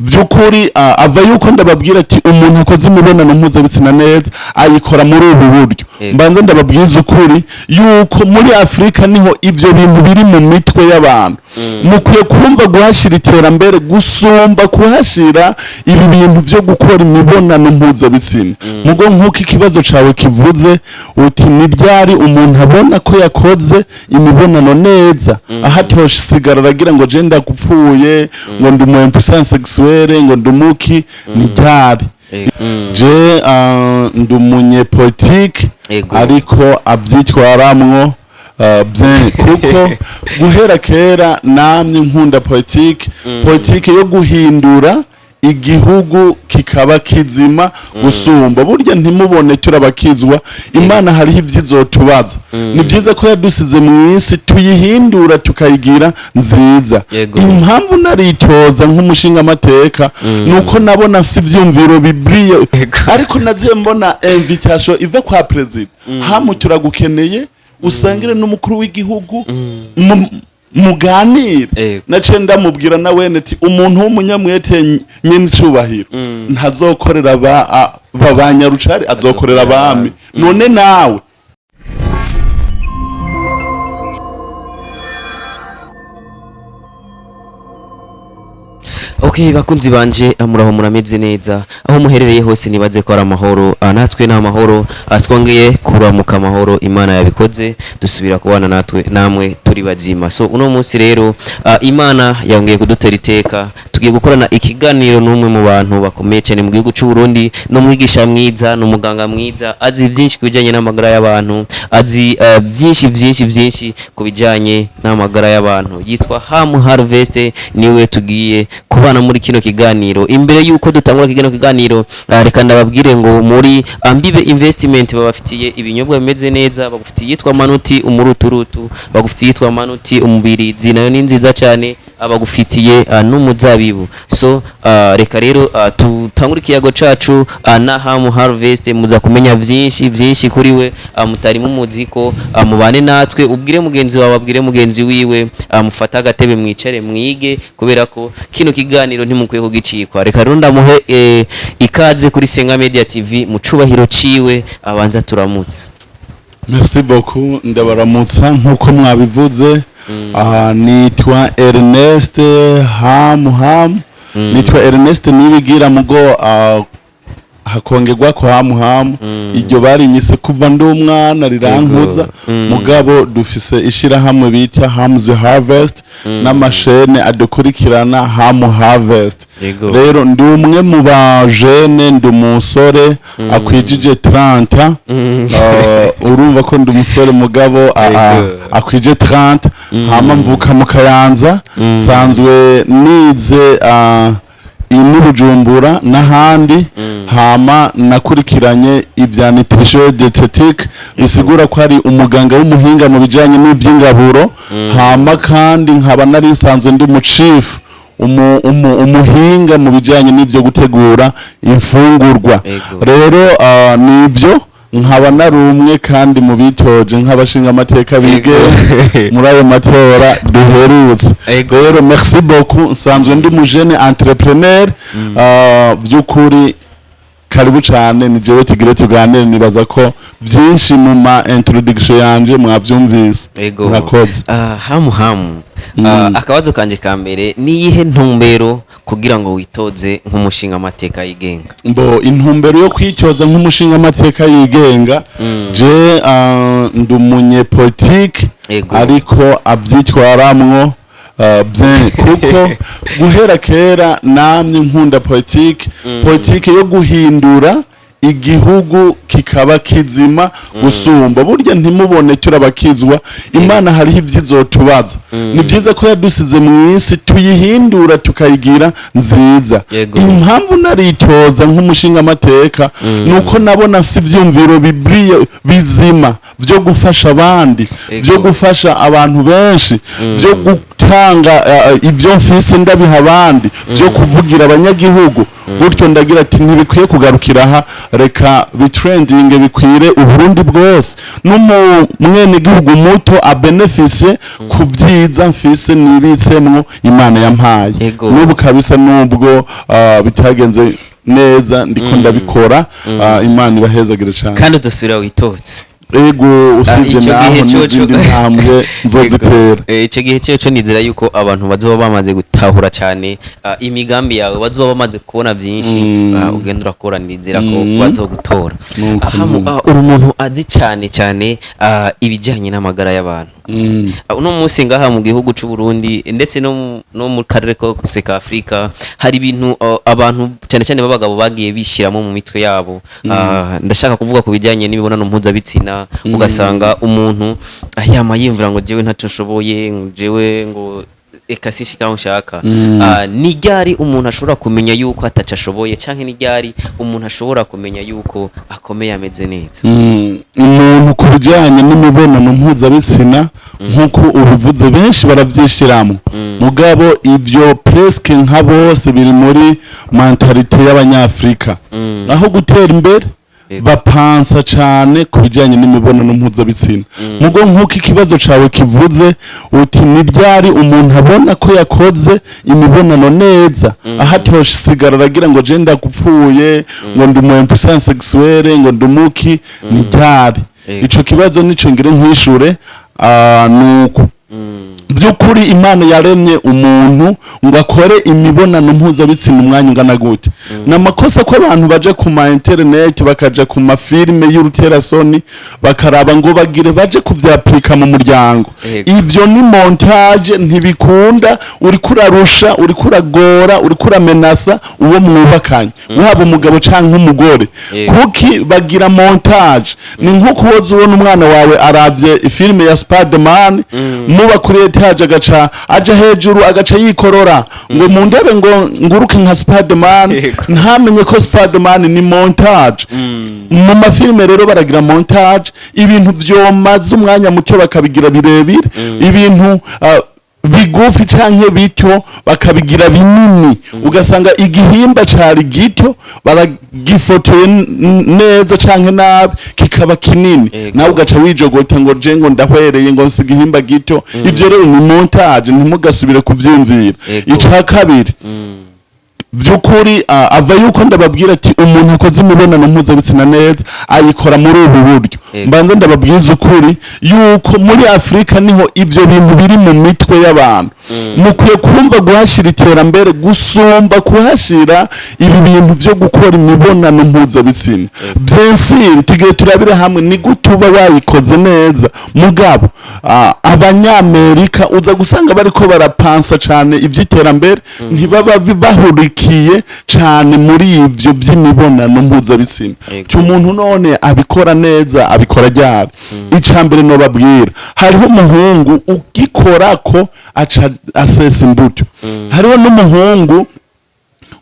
By'ukuri ava yuko ndababwira ati umuntu akoze imibonano mpuzabitsina neza ayikora muri ubu buryo. Mbanze ndababwiza ukuri yuko muri Afurika niho ibyo bintu biri mu mitwe y'abantu. Mukwiye kumva guhashira iterambere gusumba kuhashira ibi bintu byo gukora imibonano mpuzabitsina. Mugo nk'uko ikibazo cawe kivuze uti ni ryari umuntu abona ko yakoze imibonano neza, aho atosigara aragira ngo je ndagupfuye, ngo ndi umu impuissant sexuelle, ngo ndi umuki, ni ryari? Je ndi umunyepolitike ariko abyitwaramwo bien, kuko guhera kera namye nkunda politike, politike yo guhindura igihugu kikaba kizima gusumba. Burya ntimubone turabakizwa, Imana hariho ibyizotubaza. Ni byiza ko yadusize mu isi tuyihindura tukayigira nziza. Impamvu naritoza nk'umushingamateka nuko nabona si ivyumviro bibriye, ariko naziye mbona invitation iva kwa president hamu turagukeneye usangire n'umukuru w'igihugu muganire. Naciye ndamubwira na wene ati umuntu w'umunyamwete nyene icubahiro ntazokorera ba banyarucari, azokorera abami. None nawe Okay, bakunzi banje, muraho, murameze neza aho muherereye hose? Nibaze ko ari amahoro. Natwe ni amahoro. Twongeye kuramuka amahoro. Imana yabikoze dusubira kubana natwe namwe turi bazima. So uno munsi rero Imana yongeye kudutera iteka, tugiye gukorana ikiganiro n'umwe mu bantu bakomeye cyane mu gihugu cy'u Burundi. Ni umwigisha mwiza, ni umuganga mwiza, azi byinshi ku bijyanye n'amagara y'abantu, azi byinshi byinshi byinshi ku bijyanye n'amagara y'abantu. Yitwa Ham Harvest, niwe tugiye kubana muri kino kiganiro. Imbere y'uko dutangura kino kiganiro, reka ndababwire ngo muri Ambibe Investment babafitiye ibinyobwa bimeze neza. Bagufitiye yitwa Manuti umuruturutu, bagufitiye yitwa Manuti umubirizi, nayo ni nziza cyane, abagufitiye n'umuzabibu. So reka rero tutangure ikiyago cacu na Ham Harvest. Muza kumenya byinshi byinshi kuri we mutari mumuzi ko mubane natwe. Ubwire mugenzi wawe, abwire mugenzi wiwe, mufate agatebe mwicare mwige, kubera ko kino kiganiro ntimukwiye kugicikwa. Reka rero ndamuhe ikaze kuri Senga Media TV mu cubahiro ciwe, abanza turamutse. Merci beaucoup, ndabaramutsa nk'uko mwabivuze. Aha nitwa Ernest Ham Ham, nitwa Ernest Nibigira, mugo hakongerwa ko Ham Ham. Iryo barinyise kuva ndi umwana rirankuza. Mugabo dufise ishirahamwe bita Ham's Harvest n'amashene adukurikirana Ham Harvest. Rero ndi umwe mu bajene, ndi umusore akwijije 30. Urumva ko ndi umusore mugabo akwije 30. Hama mvuka mu Kayanza, sanzwe nize ini Bujumbura n'ahandi. Hama nakurikiranye ibya nutrition diététique, bisigura ko ari umuganga w'umuhinga mu bijyanye n'iby'ingaburo. Hama kandi nkaba nari nsanzwe ndi mu chef umuhinga mu bijyanye n'ibyo gutegura imfungurwa. Rero nibyo, nkaba nari umwe kandi mu bitoje nk'abashinga amateka bige muri ayo matora duherutse. Rero merci beaucoup, nsanzwe ndi mujene entrepreneur. By'ukuri karibu cyane, ni jewe tugire tuganire. Nibaza ko byinshi mu ma introduction yanje mwavyumvise. Murakoze. Hamu Hamu, akabazo kanje ka mbere: niyihe ntumbero kugira ngo witoze nk'umushinga amateka yigenga? Mbo intumbero yo kwitoza nk'umushinga amateka yigenga, je ndi umunyepolitike ariko abyitwaramwo bien, kuko guhera kera namye nkunda politike, politike yo guhindura igihugu kikaba kizima gusumba. Burya ntimubone turabakizwa, Imana hariho ibyizotubaza. Ni byiza ko yadusize mu isi tuyihindura tukayigira nziza. Impamvu naritoza nk'umushinga amateka nuko nabona si ivyumviro bibriye bizima byo gufasha abandi, byo gufasha abantu benshi, byo guteza gutanga ibyo mfise ndabiha abandi byo kuvugira abanyagihugu gutyo. Ndagira ati ntibikwiye kugarukira aha, reka bitrendinge, bikwire Uburundi bwose, n'umwenegihugu muto abenefisie ku byiza mfise nibitsemwo Imana yampaye. N'ubu kabisa, nubwo bitagenze neza, ndiko ndabikora. Imana ibahezagire cyane. Kandi udusubira witotse. Ego, usibye Ico naho gihe n'izindi ntambwe nzozitera. Yego. Ico gihe cyoco nizera yuko abantu bazoba bamaze gutahura cyane imigambi yawe, bazoba bamaze kubona byinshi ugenda urakora, nizera ko bazogutora. Nuko Aha nuko. Uri umuntu azi cyane cyane ibijyanye n'amagara y'abantu. Uno munsi ngaha mu gihugu c'u Burundi ndetse no mu karere kose ka Afrika hari ibintu abantu cyane cyane b'abagabo bagiye bishiramo mu mitwe yabo. Ndashaka kuvuga ku bijyanye n'imibonano mpuzabitsina. Ugasanga umuntu yama yiyumvira ngo jewe ntaco nshoboye, ngo jewe ngo eka sinshika aho nshaka. Ni ryari umuntu ashobora kumenya yuko ataco ashoboye, canke ni ryari umuntu ashobora kumenya yuko akomeye, ameze neza? Umuntu ku bijyanye n'imibonano mpuzabitsina, nk'uko ubivuze, benshi barabyishyiramo, mugabo ibyo presque nka bose biri muri mentalité y'Abanyafurika. Aho gutera imbere, bapansa cane ku bijyanye n'imibonano mpuzabitsina. Mugo nk'uko ikibazo cawe kivuze uti ni ryari umuntu abona ko yakoze imibonano neza, aho atosigara aragira ngo je ndagupfuye, ngo ndi umu impuissant sexuelle, ngo ndi umuki, ni ryari? Ico kibazo nico ngire nkwishure. Nuko by'ukuri Imana yaremye umuntu ngo akore imibonano mpuzabitsina umwanya ungana gute? Ni amakosa ko abantu baja ku ma internet, bakaja ku mafilime y'uruterasoni, bakaraba ngo bagire baje kuvyapurika mu muryango. Ivyo ni montage, ntibikunda. Uriko urarusha, uriko uragora, uriko uramenasa uwo mwubakanye, waba umugabo canke umugore. Kuki bagira montage? Ni nko woza ubona umwana wawe aravye filime ya Spiderman, muba kuri étage, agaca aja hejuru, agaca yikorora ngo mu ndebe, ngo nguruke nka Spiderman. Ntamenye ko Spiderman ni montage. Mu mafilime rero baragira montage, ibintu vyomaze umwanya muto bakabigira birebire, ibintu bigufi canke bito bakabigira binini, ugasanga igihimba cari gito baragifotoye neza canke nabi kikaba kinini. Nawe ugaca wijogota ngo je ngo ndahwereye, ngo nsi igihimba gito. Ivyo rero ni montage, ntimugasubire kuvyumvira. Ica kabiri, by'ukuri ava yuko ndababwira ati umuntu akoze imibonano mpuzabitsina neza ayikora muri ubu buryo. Mbanze ndababwiza ukuri yuko muri Afurika niho ibyo bintu biri mu mitwe y'abantu. Mukwiye kumva guhashira iterambere gusumba kuhashira ibi bintu byo gukora imibonano mpuzabitsina. Bien sûr, tugiye turabira hamwe ni gute uba wayikoze neza, mugabo Abanyamerika uza gusanga bariko barapansa cane ivy'iterambere, ntibaba bahurikiye cane muri ivyo vy'imibonano mpuzabitsina. Cyo umuntu none abikora neza abikora ryari? Ica mbere nobabwira, hariho umuhungu ugikorako aca asesa imbuto, hariho n'umuhungu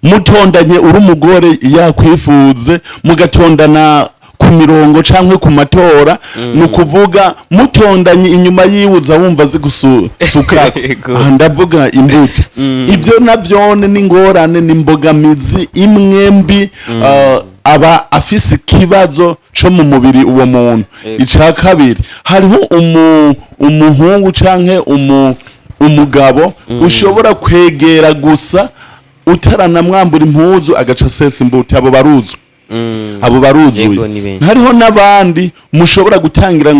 mutondanye uri umugore yakwifuze, mugatondana ku mirongo canke ku matora, ni ukuvuga mutondanye inyuma yiwe, uza wumva zigusuka. Aha ndavuga imbuto. Ibyo navyone n'ingorane, n'imbogamizi imwe mbi. Aba afise ikibazo co mu mubiri uwo muntu. Ica kabiri, hariho umuhungu canke umugabo ushobora kwegera gusa utaranamwambura impuzu agaca asesa imbuto. Abo baruzu, abo baruzuye. Yego, ni benshi. Hariho n'abandi mushobora gutangira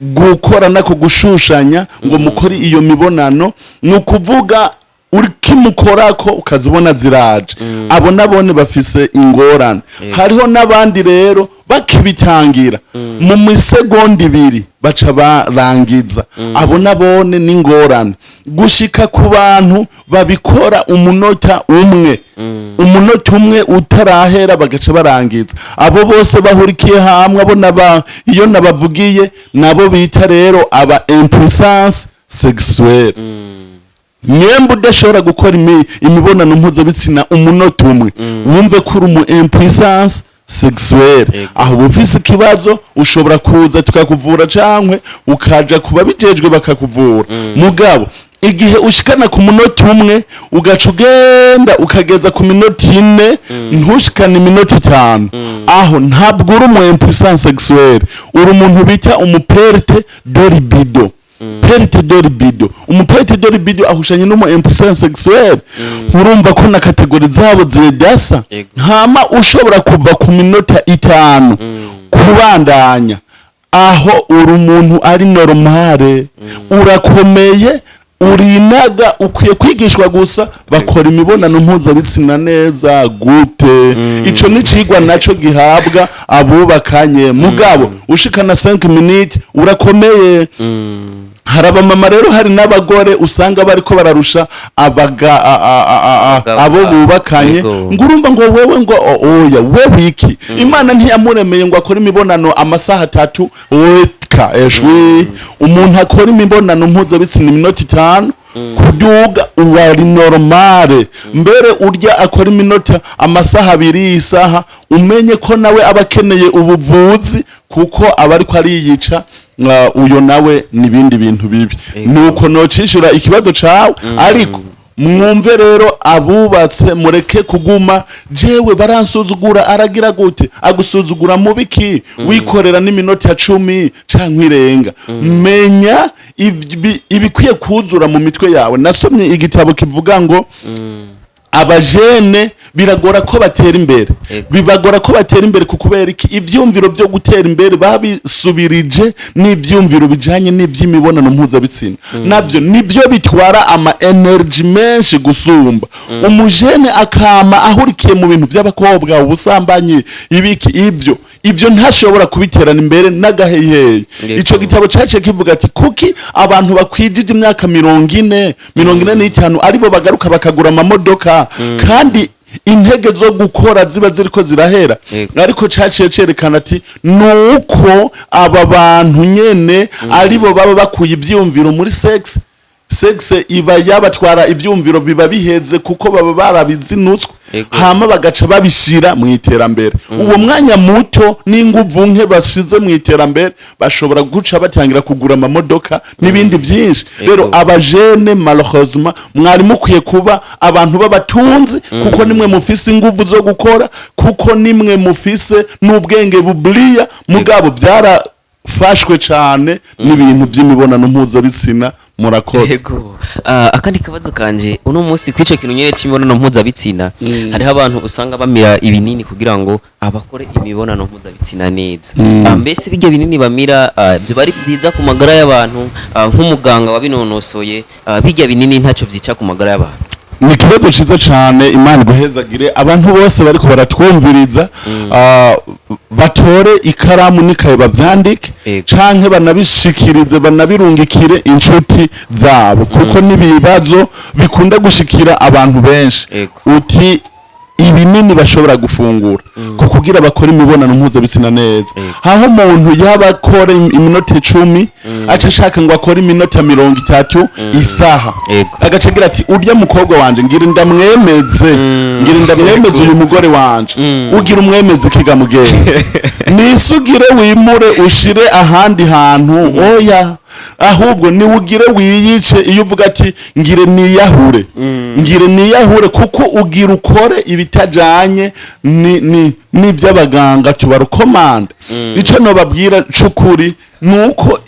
gukora nako gushushanya ngo mukore iyo mibonano, ni ukuvuga ukimukorako ukazibona ziraje. Abo nabone bafise ingorane. Hariho n'abandi rero bakibitangira mu misegonda 2 baca barangiza. Abo nabone n'ingorane. Gushika ku bantu babikora umunota umwe, umunota umwe utarahera bagaca barangiza, abo bose bahurikiye hamwe. Abo naba iyo nabavugiye nabo bita rero aba impuissance sexuelle. Nyemba udashobora gukora imibonano mpuzabitsina umunota umwe, wumve ko uri umu impuissance sexuelle. Aho uba ufise ikibazo, ushobora kuza tukakuvura cankwe ukaja kuba bijejwe bakakuvura. Mugabo Igihe ushikana ku munota 1, ugaca ugenda ukageza ku minota 4, ntushikane iminota 5, aho ntabwo uri umu impuissant sexuel, uri umuntu bita umu perte de libido. Perte de libido, umu perte de libido ahushanye n'umu impuissant sexuel. Urumva ko na catégories zabo zidasa. Hama ushobora kuva ku minota 5 kubandanya, aho uri umuntu ari normale, urakomeye, urinaga. Ukwiye kwigishwa gusa bakora imibonano mpuzabitsina neza gute. Ico ni cigwa naco gihabwa abubakanye. Mugabo ushikana 5 minutes, urakomeye. Hari abamama rero, hari n'abagore usanga bariko bararusha abaga Abagabo. abo bubakanye. Ngo urumva ngo wewe ngo oya, wewe iki? Imana ntiyamuremeye ngo akore imibonano amasaha 3 weka eshwi. Umuntu akora imibonano mpuzabitsina iminota 5 kuduga, uwari normale. Mbere urya akora iminota amasaha 2, isaha, umenye ko nawe aba akeneye ubuvuzi, kuko aba ariko ariyica. Uyo nawe n'ibindi bintu bibi. Nuko nocishura ikibazo cawe. Ariko mwumve rero, abubatse, mureke kuguma jewe baransuzugura. Aragira gute? Agusuzugura mu biki? Wikorera n'iminota 10 canke irenga. Menya ibikwiye kuzura mu mitwe yawe. Nasomye igitabo kivuga ngo abajene biragora ko batera imbere. Bibagora ko batera imbere ku kubera iki? Ivyumviro byo gutera imbere babisubirije n'ivyumviro bijanye n'ivy'imibonano mpuzabitsina, navyo nivyo bitwara ama energy menshi gusumba. Umujene akama ahurikiye mu bintu by'abakobwa, ubusambanyi, ibiki, ibyo ntashobora kubiterana imbere n'agaheyehe. Ico gitabo caciye kivuga ati kuki abantu bakwijije imyaka 40, 45 aribo bagaruka bakagura amamodoka, kandi intege zo gukora ziba ziriko zirahera? Ariko caciye cerekana ati nuko aba bantu nyene aribo baba bakuye ivyiyumviro muri sex. Sex iba yabatwara ivyumviro, biba biheze kuko baba barabizinutswe. Hama bagaca babishira mu iterambere. Uwo mwanya muto n'inguvu nke bashize mu iterambere, bashobora guca batangira kugura amamodoka n'ibindi byinshi. Rero abajene, malheureusement, mwari mukwiye kuba abantu b'abatunzi, kuko nimwe mufise inguvu zo gukora, kuko nimwe mufise n'ubwenge buburiya. Mugabo byarafashwe cane n'ibintu by'imibonano mpuzabitsina. Murakoze. Yego. Akandi kabazo kanje uno munsi kwico kintu nyene c'imibonano mpuzabitsina, hariho abantu usanga bamira ibinini kugira ngo abakore imibonano mpuzabitsina neza. Mbese bijya binini bamira, byo bari byiza ku magara y'abantu? Nk'umuganga wabinonosoye, bijya binini ntacyo vyica ku magara y'abantu? Ni ikibazo ciza cane. Imana iguhezagire. Abantu bose bariko baratwumviriza, batore ikaramu n'ikaye bavyandike, canke banabishikirize, banabirungikire inshuti zabo, kuko n'ibibazo bikunda gushikira abantu benshi. Uti ibinini bashobora gufungura ku kugira bakore imibonano mpuzabitsina neza. Aho umuntu yaba akora iminota 10, aca ashaka ngo akore iminota 30, isaha. Agaca agira ati urya mukobwa wanje ngira ndamwemeze, ngira ndamwemeze uyu mugore wanje. Ugira umwemeze kiga mugenzi? Nisugire wimure ushire ahandi hantu. Oya, ahubwo niwugire wiyice. Iyo uvuga ati ngire niyahure, ngire niyahure, kuko ugira ukore ibitajanye ni ni n'ivy'abaganga tubarukomanda. Ico nobabwira c'ukuri nuko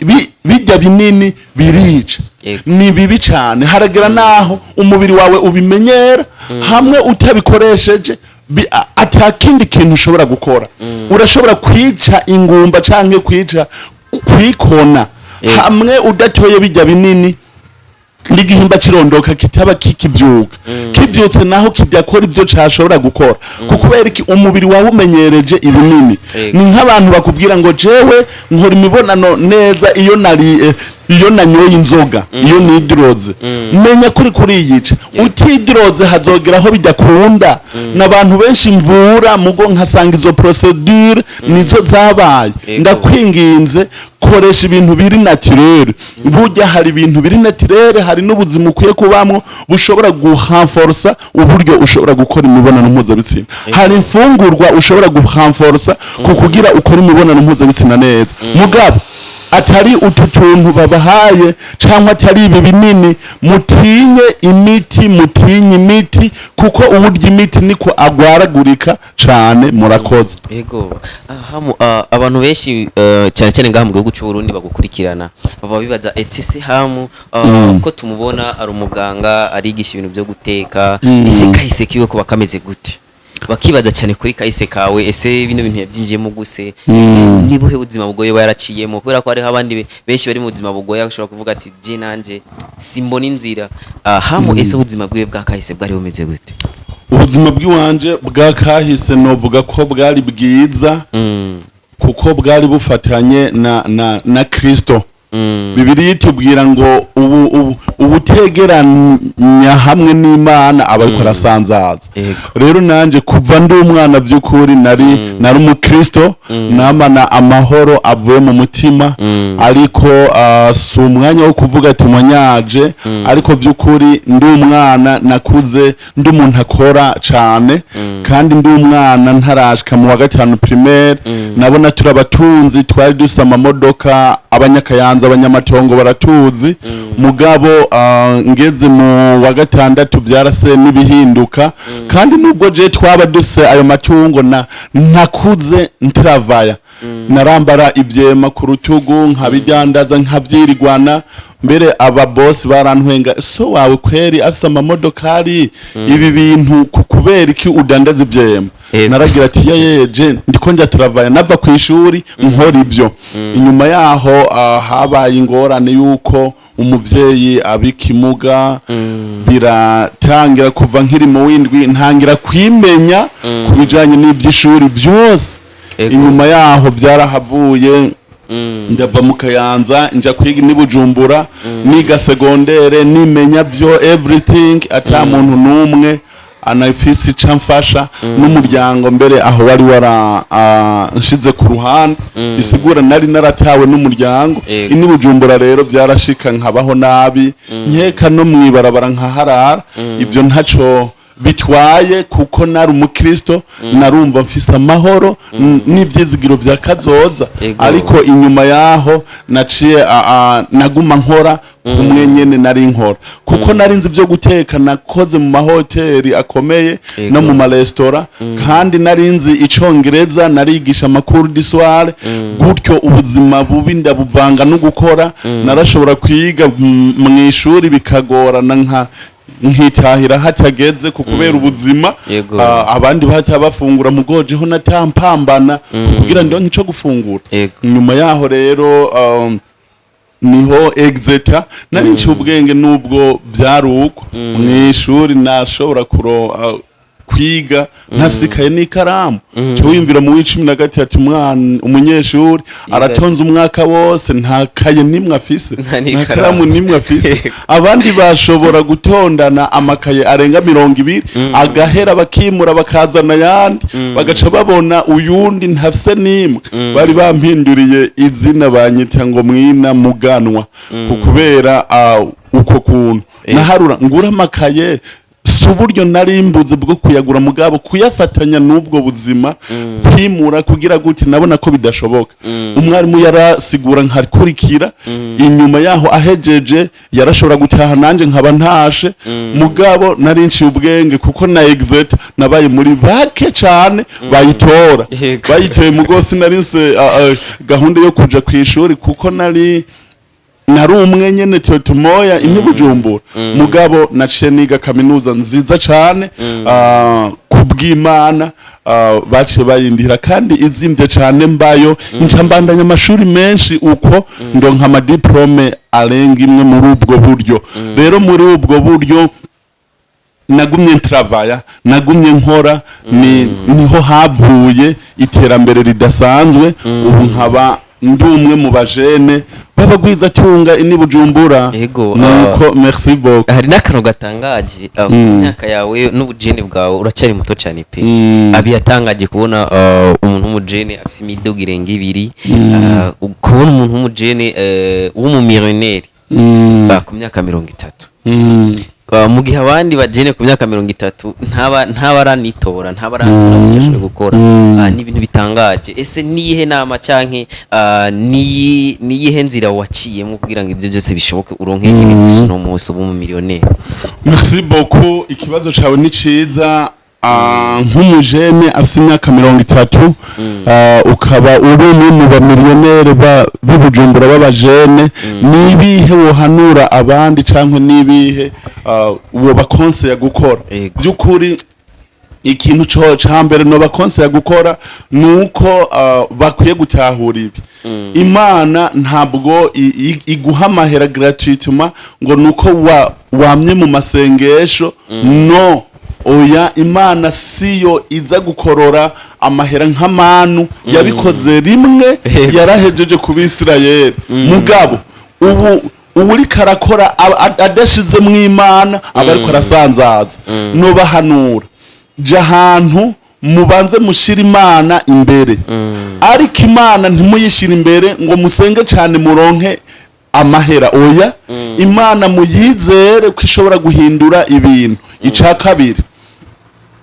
bijya binini birica. Ni bibi cane. Haragera naho umubiri wawe ubimenyera, hamwe utabikoresheje ata kindi kintu ushobora gukora. Urashobora kwica ingumba canke kwica kwikona. Hamwe udatoye bijya binini, n'igihimba kirondoka kitaba kikivyuka, kivyutse naho kidakora ivyo cashobora gukora, kuko kubera iki? Umubiri wawe umenyereje ibinini. Ni nk'abantu bakubwira ngo jewe nkora imibonano neza iyo nari iyo nanyoye inzoga, iyo nidiroze. Menya kuri kuriyica. Utidiroze hazogera aho bidakunda. N'abantu benshi mvura mugo nkasanga izo procédure nizo zabaye. Ndakwinginze, koresha ibintu biri naturel. Burya hari ibintu biri naturel, hari n'ubuzima ukwiye kubamwo bushobora gurenforsa uburyo ushobora gukora imibonano mpuzabitsina. Hari imfungurwa ushobora gurenforsa ku kugira ukora imibonano mpuzabitsina neza. Mugabo Atari utu tuntu babahaye cyangwa atari ibi binini. Mutinye imiti, mutinye imiti, kuko uburyo imiti niko agwaragurika cane. Murakoze. Yego. Hamu, abantu benshi, cyane cyane ngaha mu gihugu cy'u Burundi bagukurikirana, baba bibaza ese se Hamu, ko tumubona ari umuganga, arigisha ibintu byo guteka, ese kahise kiwe ko bakameze gute? Bakibaza cyane kuri kahise kawe. Ese bino bintu yabyinjiyemo guse? Ese nibuhe buzima bugoye yaraciyemo? Kubera ko hariho abandi benshi bari mu buzima bugoye, ashobora kuvuga ati: "Je nanje simbona inzira." Hamu, ese ubuzima bwiwe bwa kahise bwari bumeze gute? Ubuzima bw'iwanje bwa kahise novuga ko bwari bwiza, kuko bwari bufatanye na Kristo. Bibiliya itubwira ngo ubu ubutegeranya hamwe n'Imana aba ariko arasanzaza. Rero nanje kuva ndi umwana, by'ukuri nari umukristo, namana amahoro avuye mu mutima. Ariko si umwanya wo kuvuga ati munyaje, ariko by'ukuri ndi umwana nakuze ndi umuntu akora cane. Kandi ndi umwana ntarashika mu wa gatanu primaire, nabona turi abatunzi, twari dufise amamodoka, abanyakayanza, abanyamatongo baratuzi. Mugabo ngeze mu wa gatandatu byarase n'ibihinduka. Kandi nubwo je twaba dufise ayo matungo, na nakuze ntiravaya, narambara ivyema ku rutugu nkabidandaza, nkavyirirwana. Mbere aba boss barantwenga: "So wawe kweri afise amamodokari, ibi bintu kubera iki udandaza ivyema?" Naragira ati: "Yeje ndiko njya travaya, nava ku ishuri nkora ivyo." Inyuma yaho habaye ingorane yuko umuvyeyi abikimuga, biratangira kuva nkiri mu windwi, ntangira kwimenya ku bijanye n'ivy'ishuri byose. Inyuma yaho byarahavuye, ndava mu Kayanza nja kwiga ni Bujumbura, niga secondaire nimenya byo everything, ata muntu n'umwe anafise ico amfasha n'umuryango. Mbere aho wari wara nshize ku ruhande, bisigura nari naratawe n'umuryango. Ini Bujumbura rero byarashika nkabaho nabi, nkeka no mwibarabara nkaharara. Ibyo ntaco bitwaye kuko nari umukristo, narumva mfise amahoro n'ivyizigiro vya kazoza. Ariko inyuma yaho naciye naguma nkora kumwe nyene nari nkora, kuko nari nzi ibyo guteka. Nakoze mu mahoteli akomeye no mu maresitora, kandi nari nzi icongereza, narigisha amakuru du soir. Gutyo ubuzima bubi ndabuvanga no gukora. Narashobora kwiga mw'ishuri bikagorana, nka nkitahira hatageze ku kubera ubuzima. Abandi baca bafungura, mugojeho natampambana kugira ndonke ico gufungura. Nyuma yaho rero niho exeta nari nciye ubwenge, nubwo byari uko mw'ishuri nashobora kwiga ntafise n'ikaramu. Cyo wiyumvira mu w'13 umwana umunyeshuri aratonze umwaka wose, nta kaye nimwe afise, nta nta n'ikaramu. karamu nimwe afise. Abandi bashobora gutondana amakaye arenga 20, agahera bakimura bakazana ayandi, bagaca babona uyundi ntafise nimwe. Bari bampinduriye izina, banyita ngo Mwina Muganwa, ku kubera uko kuntu naharura ngura amakaye. Si uburyo nari mbuze bwo kuyagura, mugabo kuyafatanya n'ubwo buzima, kwimura kugira gute, nabona ko bidashoboka. Umwarimu yarasigura nkakurikira, inyuma yaho ahejeje yarashobora gutaha nanje nkaba ntashe. Mugabo nari nciye ubwenge, kuko na exet nabaye muri bake cane bayitora. Bayitoye mugosi nari nse gahunda yo kuja kw'ishuri, kuko nari umwe nyene totomoya imwe Bujumbura. Mugabo naciye niga kaminuza nziza cane, kubw'Imana baciye bayindira kandi izimvye cane. Mbayo nca mbandanya amashuri menshi, uko ndonka amadiplome arenga imwe. Muri ubwo buryo rero, muri ubwo buryo nagumye ntravaya, nagumye nkora, ni niho havuye iterambere ridasanzwe. Ubu nkaba ndi umwe mu bajene b'abagwizatunga ini Bujumbura. Nuko merci beaucoup. Hari n'akantu gatangaje ku myaka yawe n'ubujene bwawe, uracyari muto cyane pe. Abiyatangaje kubona umuntu w'umujene afise imiduga irenga ibiri, kubona umuntu w'umujene w'umumiliyoneri ku myaka 30. Mu gihe abandi bajene ku myaka 30 ntabaranitora, ntabaratora icyo ashoboye gukora. Ni ibintu bitangaje. Ese niyihe nama canke niyihe nzira waciyemo kugira ngo ibyo byose bishoboke, uronke ibintu ufise uno munsi, ubu mu millionnaire? Merci beaucoup, ikibazo cawe ni ciza. Nk'umujene afise imyaka 30, ukaba uri umwe mu bamiliyoneri b'i Bujumbura b'abajene, nibihe wohanura abandi canke nibihe wobakonseya gukora? By'ukuri ikintu co ca mbere no bakonseya gukora nuko bakwiye gutahura ibi: Imana ntabwo iguha amahera gratuitement ngo nuko wamye mu masengesho. No, oya, Imana siyo iza gukorora amahera nk'amanu. Yabikoze rimwe, yarahejeje ku Bisirayeli. Mugabo ubu uriko arakora adashizemwo Imana aba ariko arasanzaza. Nobahanura: jya ahantu mubanze mushira Imana imbere, ariko Imana ntimuyishire imbere ngo musenge cyane muronke amahera. Oya, Imana muyizere ko ishobora guhindura ibintu. Icya kabiri,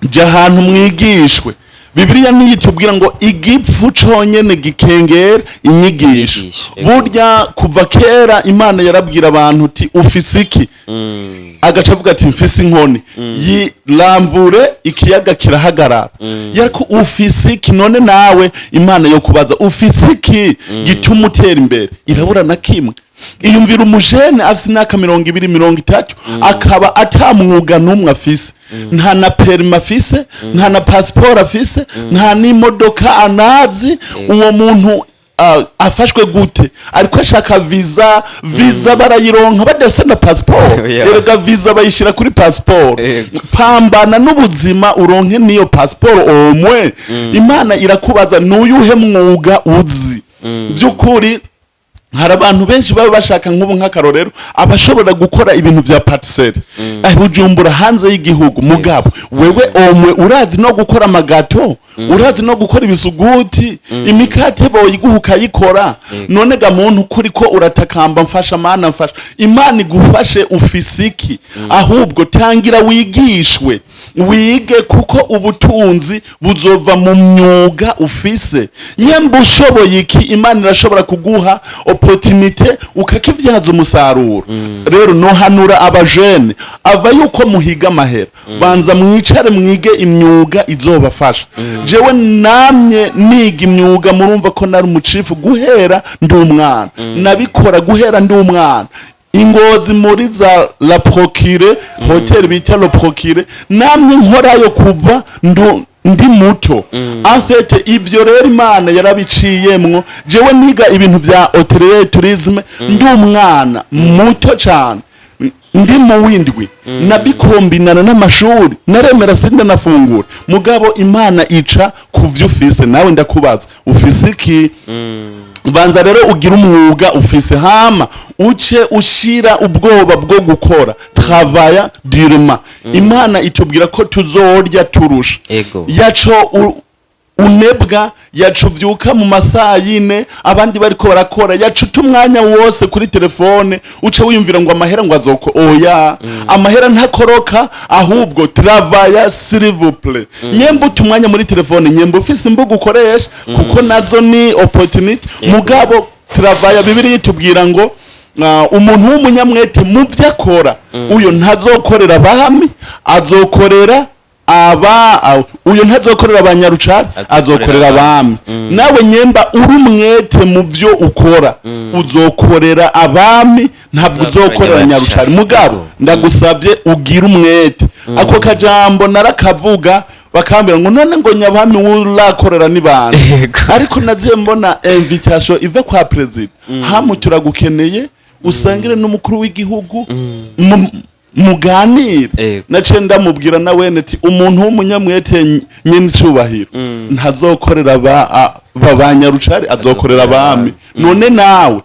jya ahantu mwigishwe. Bibiliya niyo itubwira ngo igipfu conyene gikengera inyigisho. Inyigisho, Burya kuva kera Imana yarabwira abantu uti: "Ufise iki?" Agaca avuga ati: "Mfise inkoni." Yiramvure, ikiyaga kirahagarara. Yariko: "Ufise iki?" None nawe Imana yo kubaza: "Ufise iki gituma utera imbere?" Irabura na kimwe. Iyumvira umujene afise imyaka 20, 30, akaba ata mwuga n'umwe afise, nta na permis afise, nta na pasiporo afise, nta n'imodoka anazi. Uwo muntu afashwe gute? Ariko ashaka visa. Visa barayironka badafise na pasiporo? Erega visa bayishyira kuri pasiporo. Pambana n'ubuzima uronke n'iyo pasiporo omwe. Imana irakubaza: "N'uyuhe mwuga uzi?" By'ukuri hari abantu benshi baba bashaka, nk'ubu nk'akarorero, abashobora gukora ibintu vya pâtisserie Bujumbura, hanze y'igihugu. Mugabo wewe omwe urazi no gukora ama gâteaux, urazi no gukora ibisuguti, imikate boyiguha ukayikora. None ga muntu kuri ko uratakamba: "Mfasha Mana, mfasha." Imana igufashe ufise iki? Ahubwo tangira wigishwe, wige, kuko ubutunzi buzova mu myuga ufise. Nyemba ushoboye iki, Imana irashobora kuguha opportunité ukakibyaza umusaruro. Rero nohanura abajene ava yuko muhiga amahera, banza mwicare mwige imyuga izobafasha. Jewe namye niga imyuga, murumva ko nari umucifu guhera ndi umwana. Nabikora guhera ndi umwana ingozi muri za La Procure, hotel bita La Procure. Namye nkorayo kuva ndi muto. En fait, ivyo rero Imana yarabiciyemwo. Jewe niga ibintu vya hôtellerie, tourisme ndi umwana muto cane, ndi mu windwi. Nabikombinana n'amashuri, naremera sindanafungura. Mugabo Imana ica ku vyo ufise. Nawe ndakubaza: ufise iki? Banza rero ugira umwuga ufise, hama uce ushira ubwoba bwo gukora, travailler durement. Imana itubwira ko tuzorya turusha. Yaco unebwa, yaca ubyuka mu masaha 4 abandi bariko barakora, yaca uta umwanya wose kuri telefone, uce wiyumvira ngo amahera ngo azoko. Oya, amahera ntakoroka. Ahubwo travaille, s'il vous plaît. Nyemba uta umwanya muri telefone, nyemba ufise imbuga ukoresha, kuko nazo ni opportunity. Mugabo travaille. Bibiliya itubwira ngo umuntu w'umunyamwete mu byo akora, uyo ntazokorera abami, azokorera aba uyo ntazokorera abanyarucari, azokorera abami. Nawe nyemba uri umwete mu byo ukora, uzokorera abami, ntabwo Uzokorera uzokorera nyarucari. Mugabo ndagusabye ugire umwete. Ako kajambo narakavuga, bakambwira ngo: "None ngo nyabami urakorera ni bande?" Ariko naziye mbona invitation iva kwa president: "Hamu turagukeneye usangire n'umukuru w'igihugu, muganire." Naciye ndamubwira na wene ati: "Umuntu w'umunyamwete, nyene icubahiro, ntazokorera ba banyarucari, azokorera abami." None nawe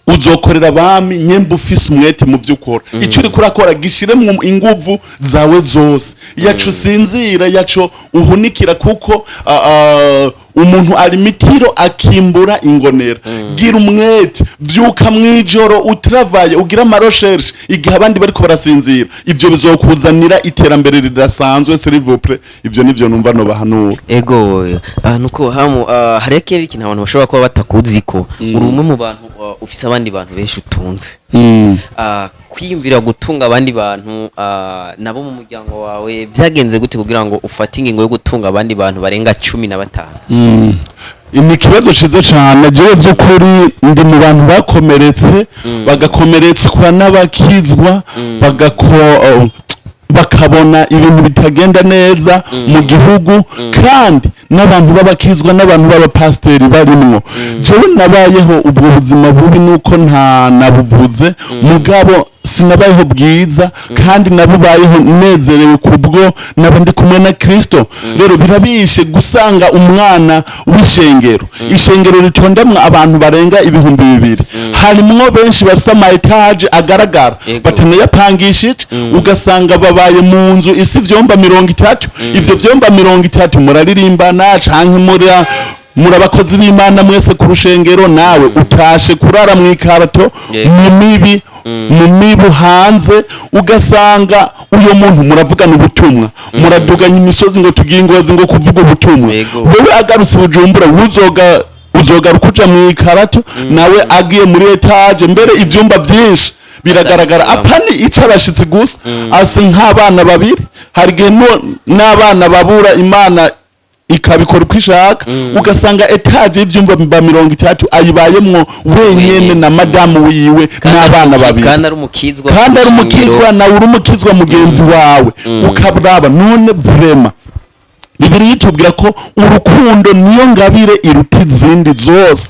uzokorera abami nyemba ufise umwete mu byo ukora. Icyo uriko urakora gishiremwo inguvu zawe zose, yaco usinzira, yaco uhunikira, kuko Umuntu arima itiro akimbura ingonera. Gira umwete, vyuka mwijoro, utravaye, ugira ama recherches igihe abandi bariko barasinzira. Ivyo bizokuzanira iterambere ridasanzwe, s'il vous plaît. Ivyo nivyo numva no bahanura. Ego, nuko hamu hariho ikindi kintu abantu bashobora kuba batakuzi, ko uri umwe mu bantu ufise abandi bantu benshi utunze. Kwiyumvira gutunga abandi bantu nabo mu muryango wawe, byagenze gute kugira ngo ufate ingingo yo gutunga abandi bantu barenga 15? Ni ikibazo ciza cane. Jewe by'ukuri ndi mu bantu bakomeretse, bagakomeretswa n'abakizwa, bakabona ibintu bitagenda neza mu gihugu, kandi n'abantu b'abakizwa n'abantu b'abapasiteri barimwo. Jewe nabayeho ubwo buzima bubi, nuko nta nabuvuze, mugabo sinabayeho bwiza, kandi nabubayeho nezerewe kubwo naba ndi kumwe na Kristo. Rero birabishe gusanga umwana w'ishengero, ishengero ritondamwo abantu barenga 2000, harimwo benshi bafise ama étages agaragara, batanayapangishije, ugasanga babaye mu nzu isi ivyumba 30. Ivyo vyumba 30 muraririmbana canke muri abakozi b'Imana mwese ku rushengero, nawe utashe kurara mu ikarato, mu mibi, mu mibu hanze. Ugasanga uyo muntu muravugana ubutumwa, muraduganya imisozi ngo tugiye ingozi ngo kuvuga ubutumwa. Wewe agarutse Bujumbura, uzoga uzogaruka uja mu ikarato, nawe agiye muri étage. Mbere ivyumba vyinshi biragaragara, apani ica abashitsi gusa, asa nk'abana babiri. Hari igihe n'abana babura, Imana ikabikora uko ishaka. Ugasanga étage y'ivyumba ba 30 ayibayemwo wenyene Wenyene. na madamu wiwe n'abana babiri. Kandi ari umukizwa. Kandi ari umukizwa, nawe uri umukizwa mugenzi wawe. Ukabraba none, vraiment, Bibiliya itubwira ko urukundo niyo ngabire iruta izindi zose.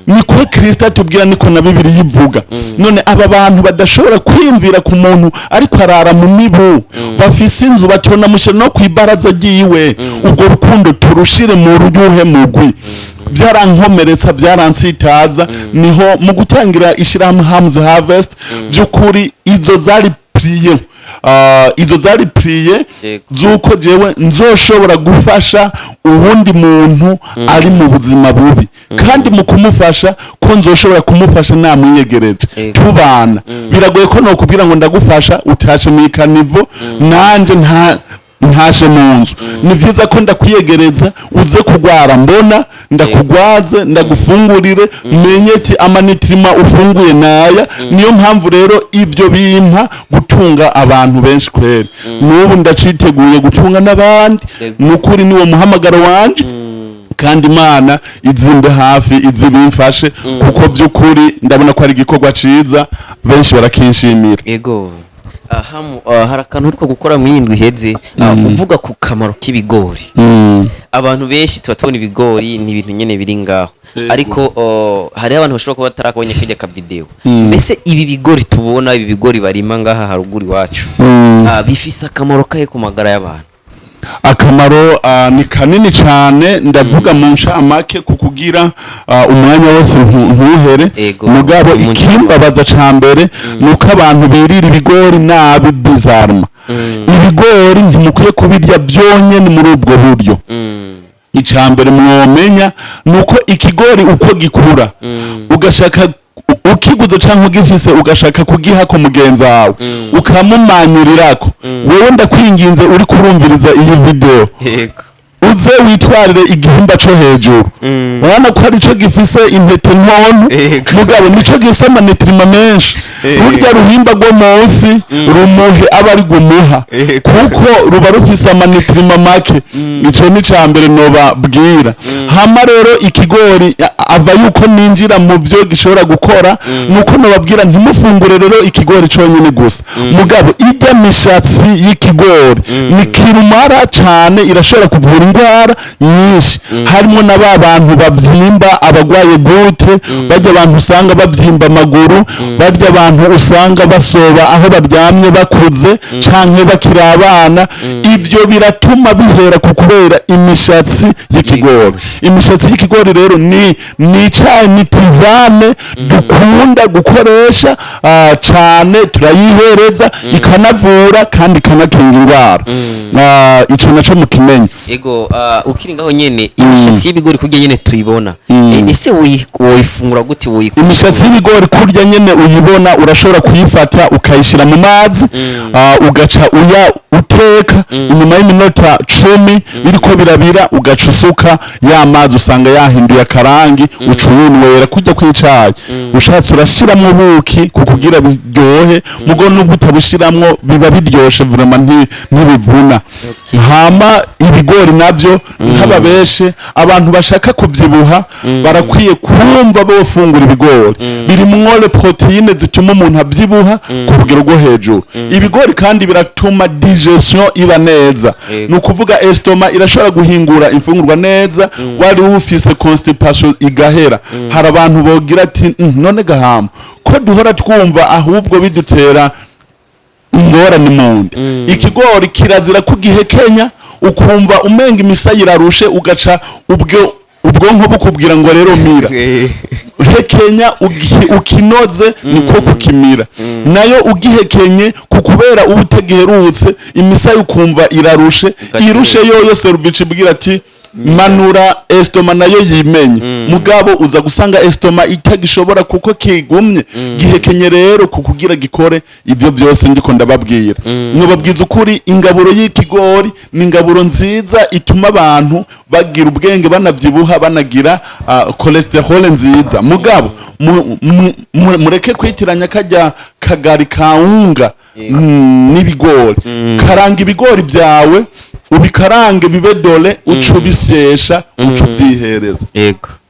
Niko Kristo atubwira, niko na Bibiliya ivuga. None aba bantu badashobora kwiyumvira ku muntu ariko arara mu mibu, bafise inzu batonamushyira no ku ibaraza ryiwe, urwo rukundo turushire mu ruyuhe mugwi? Byarankomeretsa, byaransitaza. Niho mu gutangira ishyirahamwe Ham's Harvest, by'ukuri izo zari prières, izo zari prières z'uko jewe nzoshobora gufasha uwundi muntu ari mu buzima bubi, kandi mu kumufasha ko nzoshobora kumufasha namwiyegereje, tubana. Biragoye ko nokubwira ngo ndagufasha utashe mu ikanivo, nanje nta ntashe mu nzu. Ni byiza ko ndakwiyegereza, uze kugwara mbona ndakugwaze, ndagufungurire, menye ati ama nutriments ufunguye naya. Niyo mpamvu rero ibyo bimpa gutunga abantu benshi kweri. N'ubu ndaciteguye gutunga n'abandi. Nukuri niwo muhamagaro wanje, kandi Imana izimbe hafi, izibimfashe, kuko by'ukuri ndabona ko ari igikorwa ciza, benshi barakinshimira. Ego. Hari akantu uriko gukora mu yindwi iheze, uvuga ku kamaro k'ibigori. Abantu benshi tuba tubona ibigori ni ibintu nyene biri ngaho, ariko hariho abantu bashobora kuba batarakabonye kajya ka video. Mbese ibi bigori tubona, ibi bigori barima ngaha haruguru iwacu, bifise akamaro kahe ku magara y'abantu? Akamaro ni kanini cyane. Ndavuga mu ncamake kukugira umwanya wose ntuhere. Mugabo ikimbabaza ca mbere ni uko abantu birira ibigori nabi, bizarma. Ibigori ntimukwiye kubirya byonyene muri ubwo buryo. Icya mbere mwomenya ni uko ikigori uko gikura, ugashaka ukiguze cyangwa ugifise, ugashaka kugiha ku mugenzi wawe, ukamumanyurirako, wewe ndakwinginze uri kurumviriza iyi video, uze witwarire igihimba co hejuru. Urabona ko arico gifise intete ntonto, mugabo nico gifise ama nutriments menshi. Rurya ruhimba rwo munsi rumuhe, aba ari gumuha, kuko ruba rufise ama nutriments make. Ico ni ca mbere nobabwira. Hama rero ikigori, ava yuko ninjira mu vyo gishobora gukora, nuko nobabwira ntimufungure rero ikigori conyine gusa, mugabo ijya mishatsi y'ikigori ni kirumara cane, irashobora kuvura indwara nyinshi, harimo na ba bantu bavyimba, abagwaye gute, barya abantu usanga bavyimba amaguru, barya abantu usanga basoba aho baryamye bakuze canke bakiri abana. Ivyo biratuma bihera ku kubera imishatsi y'ikigori. Imishatsi y'ikigori rero ni Ni icayi, ni tisane dukunda gukoresha cane, turayihereza, ikanavura kandi ikanakinga indwara. Ico naco mukimenye. Ego, ukiri ngaho nyene, imishatsi y'ibigori kurya nyene tuyibona, ese woyifungura gute, woyikura? Imishatsi y'ibigori kurya nyene uyibona, urashobora kuyifata ukayishira mu mazi, ugaca uya uteka. Inyuma y'iminota 10 biriko birabira, ugaca usuka ya mazi, usanga yahinduye akarangi, uca uyinywera kurya kw'icayi. Ushatse urashiramwo ubuki kukugira biryohe, mugo nubwo utabushiramwo biba biryoshe vraiment, ntibivuna. Hama ibigori navyo, nk'ababeshe, abantu bashaka kuvyibuha barakwiye kumva bofungura ibigori. Birimwo les protéines zituma umuntu avyibuha ku rugero rwo hejuru. Ibigori kandi biratuma digestion iba neza. Ni ukuvuga estomac irashobora guhingura imfungurwa neza, wari ufise constipation igahera. Hari abantu bogira ati: None gahamba ko duhora twumva ahubwo bidutera ingorane mu nda?" Ikigori kirazira kugihekenya ukumva umenga imisaya irarushe, ugaca ubwo ubwonko bukubwira ngo rero mira. Hekenya ukinoze, niko kukimira. Nayo ugihekenye kukubera uba utagiherutse, imisaya ukumva irarushe. Irushe yoyo, cerveau ibwira ati manura estomac nayo yimenye. Mugabo uza gusanga estomac itagishobora kuko kigumye gihekenye. Rero kukugira gikore ivyo byose ndiko ndababwira, mwababwiza ukuri, ingaburo y'ikigori ni ingaburo nziza ituma abantu bagira ubwenge, banavyibuha, banagira cholesterol nziza. Mugabo mureke kwitiranya kajya kagari kawunga n'ibigori. Karanga ibigori byawe, ubikarange bibe doré, uca ubisyesha, uca ubyihereza.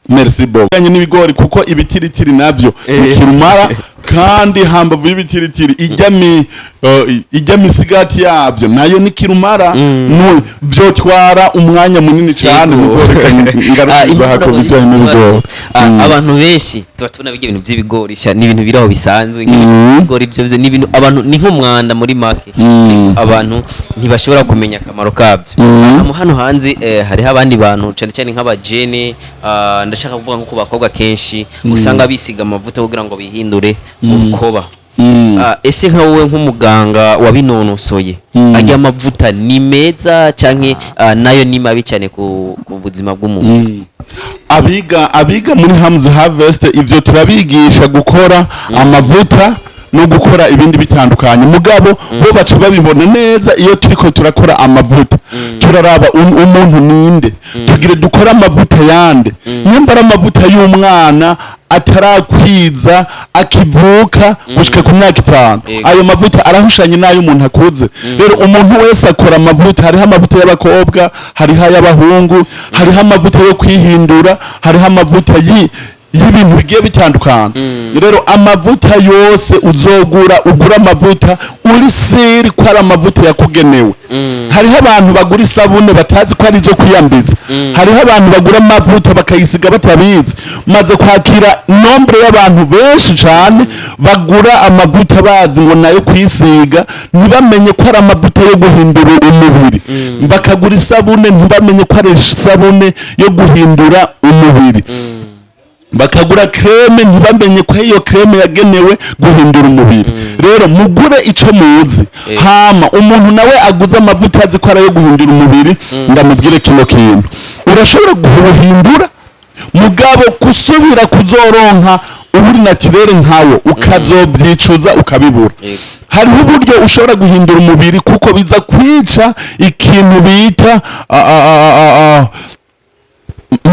Merci beaucoup. Kanye n'ibigori, kuko ibitiritiri navyo nikirumara. Kandi hambavu y'ibitiritiri, ijya misigati yavyo nayo nikirumara. Vyotwara umwanya munini cyane. Mugore ngarukiza hako bijanye n'ibigori. Abantu benshi tuba tubona bijya ibintu by'ibigori sha, ni ibintu biri aho bisanzwe nk'ibigori byo ni ibintu abantu ni nk'umwanda muri make. Ariko abantu ntibashobora kumenya akamaro kabyo. Hano hanze hariho abandi bantu, cyane cyane nk'abajene, ndashaka kuvuga nko ku bakobwa, kenshi usanga bisiga amavuta kugira ngo bihindure urukoba. Ese nka wowe nk'umuganga wabinonosoye, arya amavuta ni meza canke nayo ni mabi cyane ku buzima bw'umuntu? Abiga muri Hams Harvest, ivyo turabigisha gukora amavuta no gukora ibindi bitandukanye. Mugabo bo baca babibona neza. Iyo turiko turakora amavuta, turaraba umuntu ninde tugire dukora amavuta yande. Nimba ari amavuta y'umwana atarakwiza, akivuka gushika ku myaka 5, ayo mavuta arahushanye n'ayo umuntu akuze. Rero umuntu wese akora amavuta. Hariho amavuta y'abakobwa, hariho ay'abahungu, hariho amavuta yo kwihindura, hariho amavuta y'ibintu bigiye bitandukana. Rero amavuta yose uzogura, ugura amavuta uri sûr ko ari amavuta yakugenewe. Hariho abantu bagura isabune batazi ko ari izo kwiyambiza. Hariho abantu bagura amavuta bakayisiga batabizi. Maze kwakira nombre y'abantu benshi cyane bagura amavuta bazi ngo nayo kwisiga, ntibamenye ko ari amavuta yo guhindura umubiri. Bakagura isabune, ntibamenye ko ari isabune yo guhindura umubiri. Bakagura crème, ntibamenye ko iyo crème yagenewe guhindura umubiri. Rero mugure ico muzi. Hama umuntu nawe aguze amavuta azi ko ari ayo guhindura umubiri, ndamubwire kino kintu: urashobora kuwuhindura, mugabo gusubira kuzoronka uri naturel nkawo, ukazovyicuza ukabibura. Hariho uburyo ushobora guhindura umubiri, kuko biza kwica ikintu bita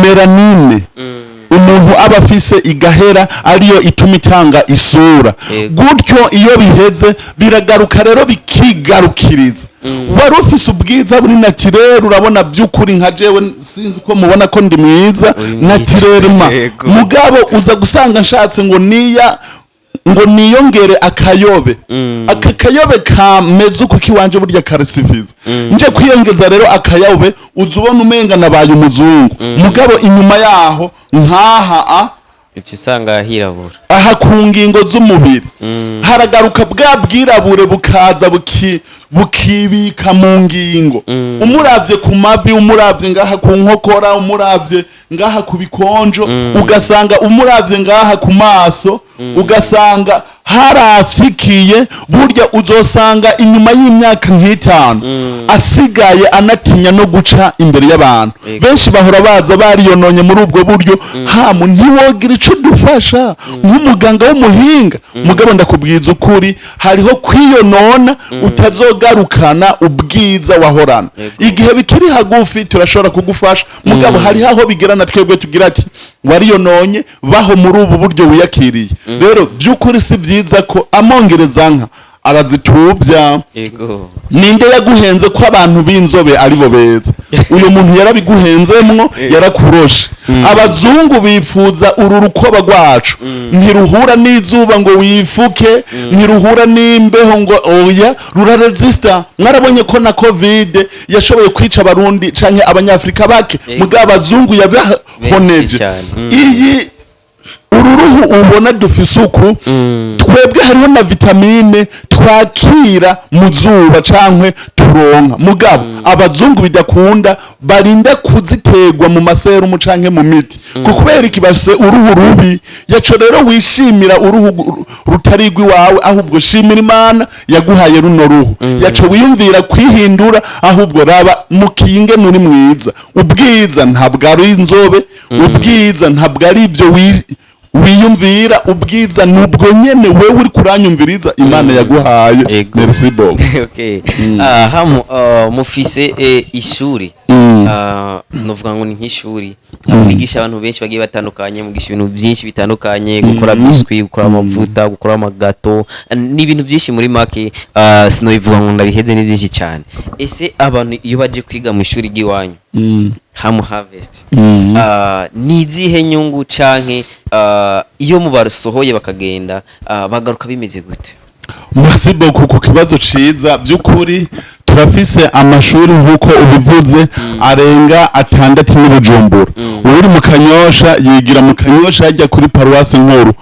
mélanine umuntu aba afise, igahera, ariyo ituma itanga isura. Gutyo iyo biheze biragaruka, rero bikigarukiriza. Wari ufise ubwiza buri naturel, urabona by'ukuri nka jewe, sinzi ko mubona ko ndi mwiza. Uri mwiza. Naturellement. Mugabo uza gusanga nshatse ngo niya ngo niyongere akayobe, aka kayobe kameze uko kiwanje burya karasifiza, nje kwiyongeza rero akayobe, uza ubona umenga nabaye umuzungu. Mugabo inyuma yaho nkaha a Uca usanga hirabura. Aha ku ngingo z'umubiri haragaruka bwa bwirabure, bukaza bukibika mu ngingo. Umuravye ku mavi, umuravye ngaha ku nkokora, umuravye ngaha ku bikonjo, ugasanga umuravye ngaha ku maso, ugasanga harafyikiye. Burya uzosanga inyuma y'imyaka nk'itanu asigaye anatinya no guca imbere y'abantu. Benshi bahora baza bariyononye muri ubwo buryo. Hamu ntiwogira ico dufasha nk'umuganga w'umuhinga. Mugabo ndakubwiza ukuri, hariho kwiyonona utazogarukana ubwiza wahorana. Igihe bikiri hagufi turashobora kugufasha, mugabo hariho aho bigera na twebwe tugira ati: "Wariyononye, baho muri ubu buryo wiyakiriye." Rero by'ukuri si byiza ko amongereza nka arazitubya. Ninde yaguhenze ko abantu b'inzobe ari bo beza? Uyu muntu yarabiguhenzemwo, yarakuroshe. Abazungu bifuza uru rukoba rwacu, ntiruhura n'izuba ngo wifuke, ntiruhura n'imbeho ngo oya, ruraresista. Mwarabonye ko na COVID yashoboye kwica Abarundi canke Abanyafrika bake, mugabo abazungu yabahoneje. Benshi cyane. Iyi uru ruhu ubona dufise uku, twebwe hariho na vitamine twakira mu zuba cankwe turonka, mugabo abazungu bidakunda, barinda kuziterwa mu maserumu canke mu miti. Kubera iki? Bafise uruhu rubi. Yaco rero wishimira uruhu rutari rw'iwawe, ahubwo shimira Imana yaguhaye runo ruhu. Yaco wiyumvira kwihindura, ahubwo raba mukinge nuri mwiza. Ubwiza ntabwo ari inzobe, ubwiza ntabwo ari ibyo wiyumvira, ubwiza nubwo nyene wewe uri kuranyumviriza Imana yaguhaye. Merci beaucoup. Okay. Hamu mufise ishuri, novuga ngo ni nk'ishuri mwigisha abantu benshi bagiye batandukanye, mugisha ibintu byinshi bitandukanye: gukora biscuit, gukora amavuta, gukora amagâteau, ni ibintu byinshi muri make. Sinobivuga ngo ndabiheze, ni byinshi cyane. Ese abantu iyo baje kwiga mu ishuri ry'iwanyu, Hamu Harvest, ni izihe nyungu, canke iyo mubasohoye bakagenda, bagaruka bimeze gute? Merci beaucoup ku kibazo ciza. By'ukuri turafise amashuri, nk'uko ubivuze, arenga atandatu n'Ubujumbura. Uri mu Kanyosha yigira mu Kanyosha, ajya kuri paruwasi nkuru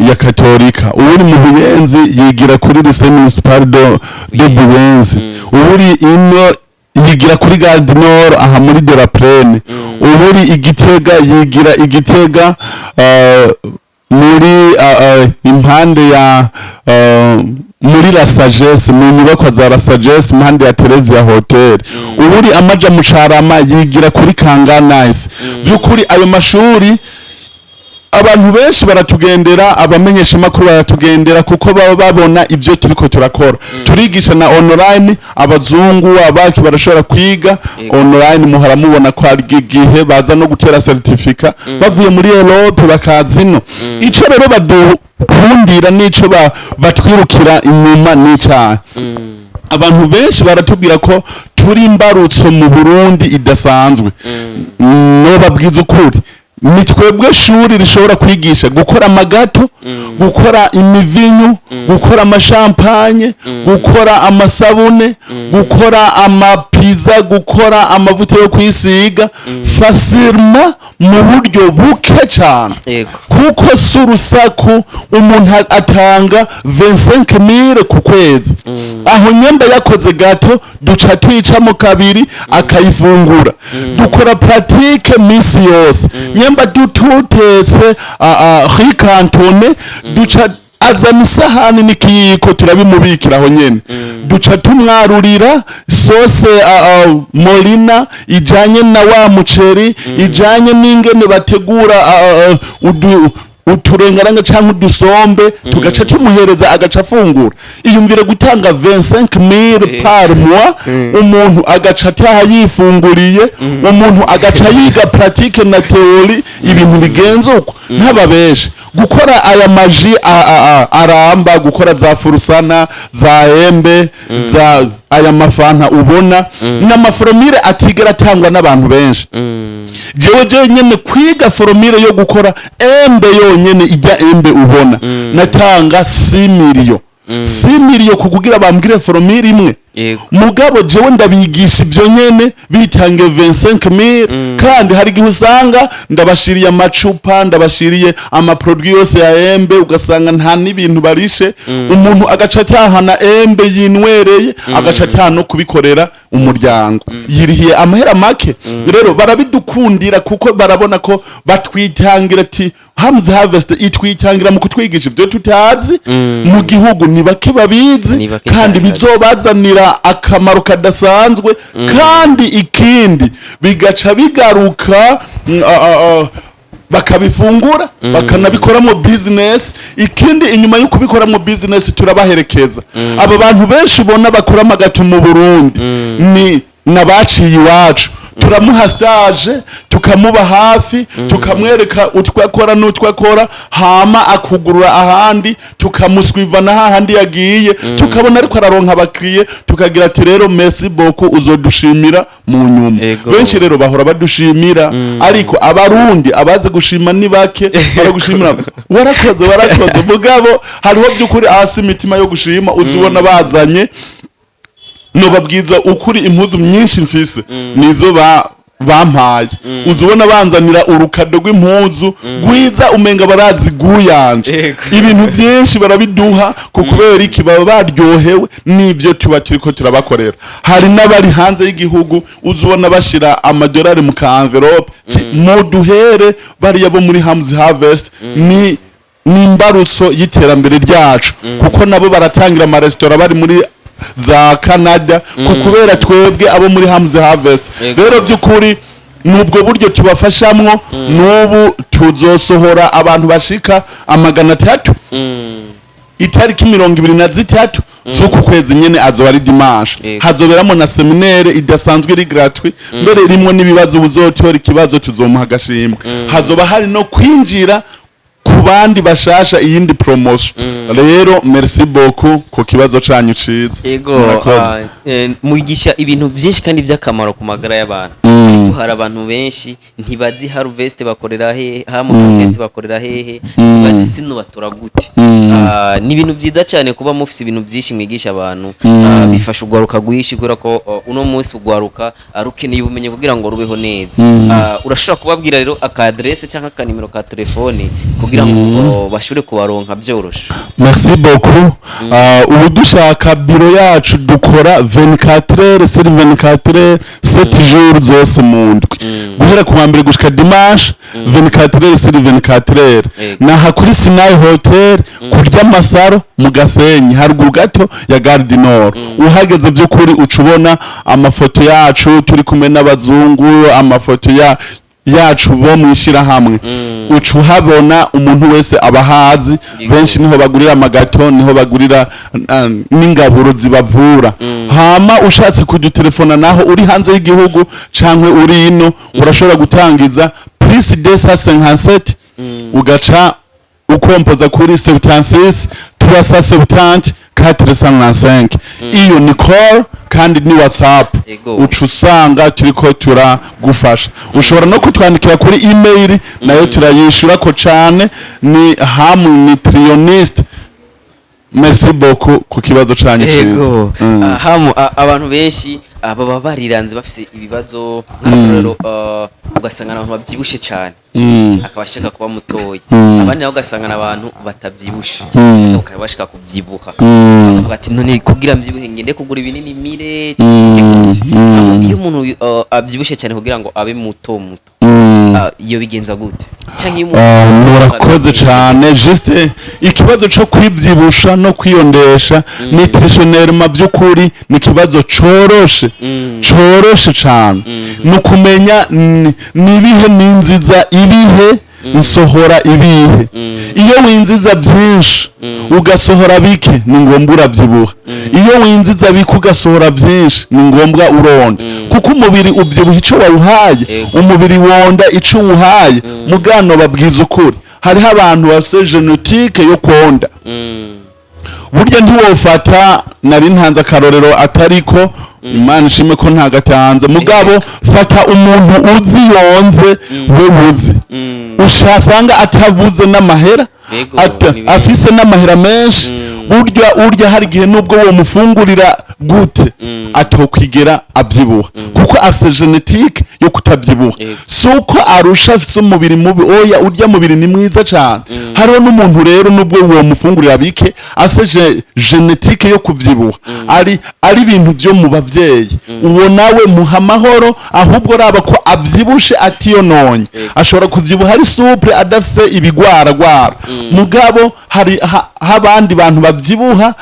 ya Katolika. Uri mu Buyenzi yigira kuri lycée municipal de Buyenzi. Uri ino yigira kuri Gare du Nord, aha muri de la Plaine. Uri Igitega yigira Igitega, muri impande ya muri La Sagesse, mu nyubakwa za La Sagesse, impande ya Theresia Hotel. Uri amaja mu Carama yigira kuri Kanga Nice. By'ukuri ayo mashuri, abantu benshi baratugendera, abamenyesha makuru baratugendera, kuko baba babona ibyo turiko turakora. Turigisha na online, abazungu, abaki barashobora kwiga online. Muhora mubona ko hari igihe baza no gutera certificat bavuye muri Europe bakaza ino. Ico rero badukundira nico batwirukira inyuma n'icaha, abantu benshi baratubwira ko turi imbarutso mu Burundi idasanzwe. No babwiza ukuri, ni twebwe shuri rishobora kwigisha gukora amagâteau, gukora imivinyu, gukora amashampanye, gukora amasabune, gukora amapizza, gukora amavuta yo kwisiga facilement mu buryo buke cyane. Kuko si urusaku, umuntu atanga 25 000 ku kwezi. Aho nyemba yakoze gâteau, duca tuyicamo kabiri akayifungura. Dukora pratique misi yose. Nyemba dututetse rikantone, duca azana isahani n'ikiyiko, turabimubikira aho nyene, duca tumwarurira sauce molina ijanye na wa muceri, ijanye n'ingene bategura uturengaranga canke udusombe, tugaca tumuhereza agaca afungura. Iyumvire gutanga 25 000 par mois, umuntu agaca ataha yifunguriye, umuntu agaca yiga pratique na théorie, ibintu bigenze uko. Ntababeshe, gukora aya majus aramba, gukora za furusana, za embe, za aya mafanta ubona, n'amaformule atigera atangwa n'abantu benshi. Jewe nyene kwiga formule yo gukora embe yonyene, ijya embe ubona, natanga 6 millions, 6 millions kukugira bambwire formule imwe. Mugabo jewe ndabigisha ivyo nyene bitange 25,000, kandi hari igihe usanga ndabashiriye amacupa, ndabashiriye amaproduit yose ya embe, ugasanga nta n'ibintu barishe. Umuntu agaca atahana embe yinwereye, agaca ataha no kubikorera umuryango, yirihiye amahera make. Rero barabidukundira kuko barabona ko batwitangira, ati Hamz Harvest itwitangira mu kutwigisha ibyo tutazi mu gihugu, ni bake babizi. Ni bake kandi cyane. Bizobazanira akamaro kadasanzwe. Kandi ikindi, bigaca bigaruka bakabifungura, bakanabikoramo business. Ikindi, inyuma yo kubikoramo business, turabaherekeza. Aba bantu benshi ubona bakora amagâteau mu Burundi ni nabaciye iwacu. Turamuha stage, tukamuba hafi, tukamwereka utwo akora n'utwo akora, hama akugurura ahandi, tukamuswiva na hahandi yagiye, tukabona ariko araronka abakiriye, tukagira ati: "Rero merci beaucoup, uzodushimira mu nyuma." Benshi rero bahora badushimira, ariko Abarundi abazi gushima ni bake. Baragushimira: "Warakoze, warakoze." Mugabo hariho by'ukuri hasi imitima yo gushima. Uzubona bazanye, nobabwiza ukuri, impuzu nyinshi mfise nizo bampaye. Uzubona banzanira urukado rw'impuzu rwiza, umenga barazi guyanje. Ibintu byinshi barabiduha ku kubera iki? Baba baryohewe n'ibyo tuba turiko turabakorera. Hari n'abari hanze y'igihugu, uzubona bashira amadolari mu ka enveloppe, ti muduhere bariya bo muri Hamz Harvest, ni imbarutso y'iterambere ryacu, kuko nabo baratangira amaresitora bari muri za Canada ku kubera twebwe abo muri Hamz Harvest. Rero by'ukuri nubwo buryo tubafashamwo, n'ubu tuzosohora abantu bashika 300 itariki 23 z'uku kwezi nyene, azoba ari dimanche. Hazoberamo na séminaire idasanzwe iri gratuit, mbere irimwo n'ibibazo. Uzotora ikibazo tuzomuha agashimwe. Hazoba hari no kwinjira ku bandi bashasha, iyindi promotion. Rero merci beaucoup ku kibazo canyu ciza. Murakoze. Mwigisha ibintu byinshi kandi by'akamaro ku magara y'abantu, ariko hari abantu benshi ntibazi Harvest bakorera hehe, Ham Harvest bakorera hehe, ntibazi sino batora gute. Ni ibintu byiza cyane kuba mufise ibintu byinshi mwigisha abantu. Bifasha ugwaruka rwinshi, kubera ko uno munsi ugwaruka rukeneye ubumenyi kugira ngo rubeho neza. Urashobora kubabwira rero aka adresse cyangwa akanimero ka telefone kugira ngo bashobore kubaronka byoroshe. Merci beaucoup. Ubu dushaka biro yacu, dukora 24 heures sur 24 heures, 7 jours zose mu ndwi, guhera ku wa mbere gushika dimanche, 24 heures sur 24 heures. Naha kuri Sinai Hotel, kurya amasaro mu Gasenyi, haruguru gato ya Gare du Nord. Uhageze by'ukuri uca ubona amafoto yacu turi kumwe n'abazungu, amafoto ya yacu bo mwishirahamwe, uca uhabona. Umuntu wese abahazi, benshi niho bagurira amagâteau, niho bagurira n'ingaburo zibavura. Hama ushatse kudutelefona naho uri hanze y'igihugu cankwe uri ino, urashobora gutangiza plus 257, ugaca ukompoza kuri 76 370 495. Iyo ni call kandi ni WhatsApp. Uca usanga turiko turagufasha. Ushobora no kutwandikira kuri email, nayo turayishura ko cane, ni ham nutritionniste. Merci beaucoup ku kibazo canyu ciza. Hamu abantu benshi baba bariranze bafise ibibazo, nk'akarorero ugasanga abantu babyibushe cyane, akaba ashaka kuba mutoya. Abandi nabo ugasanga abantu batabyibushe, bakaba bashaka kubyibuha, bakavuga ati: "None kugira mbyibuhe ngende kugura ibinini mire?" Iyo umuntu abyibushe cyane, kugira ngo abe muto muto, iyo bigenza gute? Cyangwa iyo umuntu Murakoze cane. Juste ikibazo co kwivyibusha no kwiyondesha nutritionnellement, vy'ukuri ni ikibazo coroshe, coroshe cane. Ni ukumenya nibihe ninziza, ibihe nsohora ibihe. Iyo winziza vyinshi ugasohora bike, ni ngombwa uravyibuha. Iyo winziza bike ugasohora vyinshi, ni ngombwa uronda, kuko umubiri uvyibuha ico wawuhaye. Umubiri wonda ico uwuhaye. Mugano babwiza ukuri, hariho abantu bafise génétique yo konda. Burya ntiwofata, nari ntanze akarorero atariko, Imana ishimwe ko ntagatanze, mugabo fata umuntu uzi yonze, we uzi ushasanga atabuze n'amahera, Ni benshi. afise n'amahera menshi. Burya urya hari igihe nubwo wo mufungurira. gute, atokwigera avyibuha, kuko afise génétique yo kutavyibuha. Si uko arusha afise umubiri mubi, oya, urya mubiri ni mwiza cane. Hariho n'umuntu rero, nubwo uwo mufungurira bike, afise génétique yo kuvyibuha, ari ibintu vyo mu bavyeyi, uwo nawe muha amahoro. Ahubwo raba ko avyibushe atiyononye. Ashobora kuvyibuha ari souple, adafise ibigwaragwara. Mugabo hari habandi bantu bavyibuha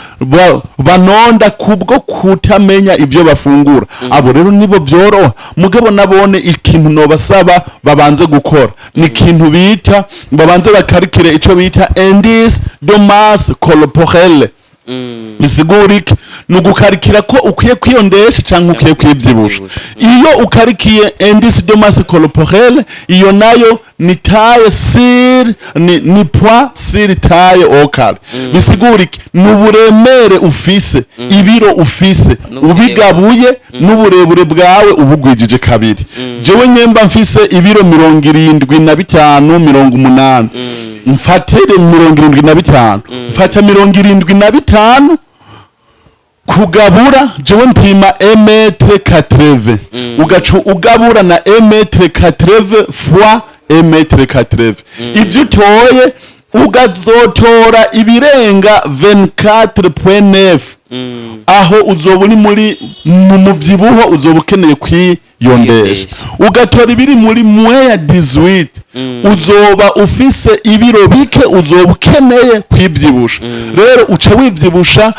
banonda kubwo kutamenya ibyo bafungura. Abo rero nibo vyoroha. Mugabo nabone ikintu nobasaba babanze gukora ni ikintu bita, babanze bakarikire ico bita indice de masse corporelle. Bisigura iki? Ni ugukarikira ko ukwiye kwiyondesha cyangwa ukwiye kwibyibusha. Iyo ukarikiye indice de masse corporelle, iyo nayo ni taille sur ni poids sur taille au carré. Bisigura iki? Ni uburemere ufise, ibiro ufise, n'uburebure. Ubigabuye n'uburebure bwawe, ubugwijije kabiri. Jewe nyemba mfise ibiro 75, 80, mfatire 75, mfata 75 kugabura, jewe mpima 1m80, ugaca ugabura na 1m80 fois 1m80, ibyo utoye ugazotora ibirenga 24.9, aho uzoba uri muri mu muvyibuho, uzoba ukeneye kwiyondesha. Kwiyondesha. Ugatora ibiri muri moins ya 18, uzoba ufise ibiro bike, uzoba ukeneye kwivyibusha. Rero uca wivyibusha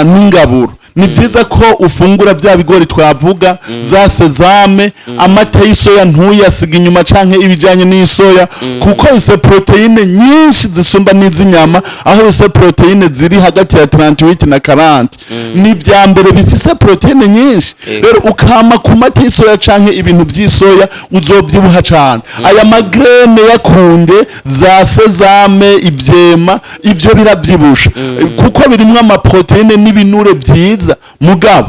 n'ingaburo. Ni byiza ko ufungura bya bigori twavuga, za sésame, amata y'isoya ntuyasiga inyuma, canke ibijanye n'isoya, kuko ise protéines nyinshi zisumba n'iz'inyama, aho ise protéines ziri hagati ya 38 na 40. Ni ibya mbere bifise protéines nyinshi. Rero ukama ku mata y'isoya canke ibintu by'isoya, uzobyibuha cane. Aya ma graines yakunde, za sésame, ivyema, ivyo biravyibusha kuko birimwo ama protéines n'ibinure vyiza. Mugabo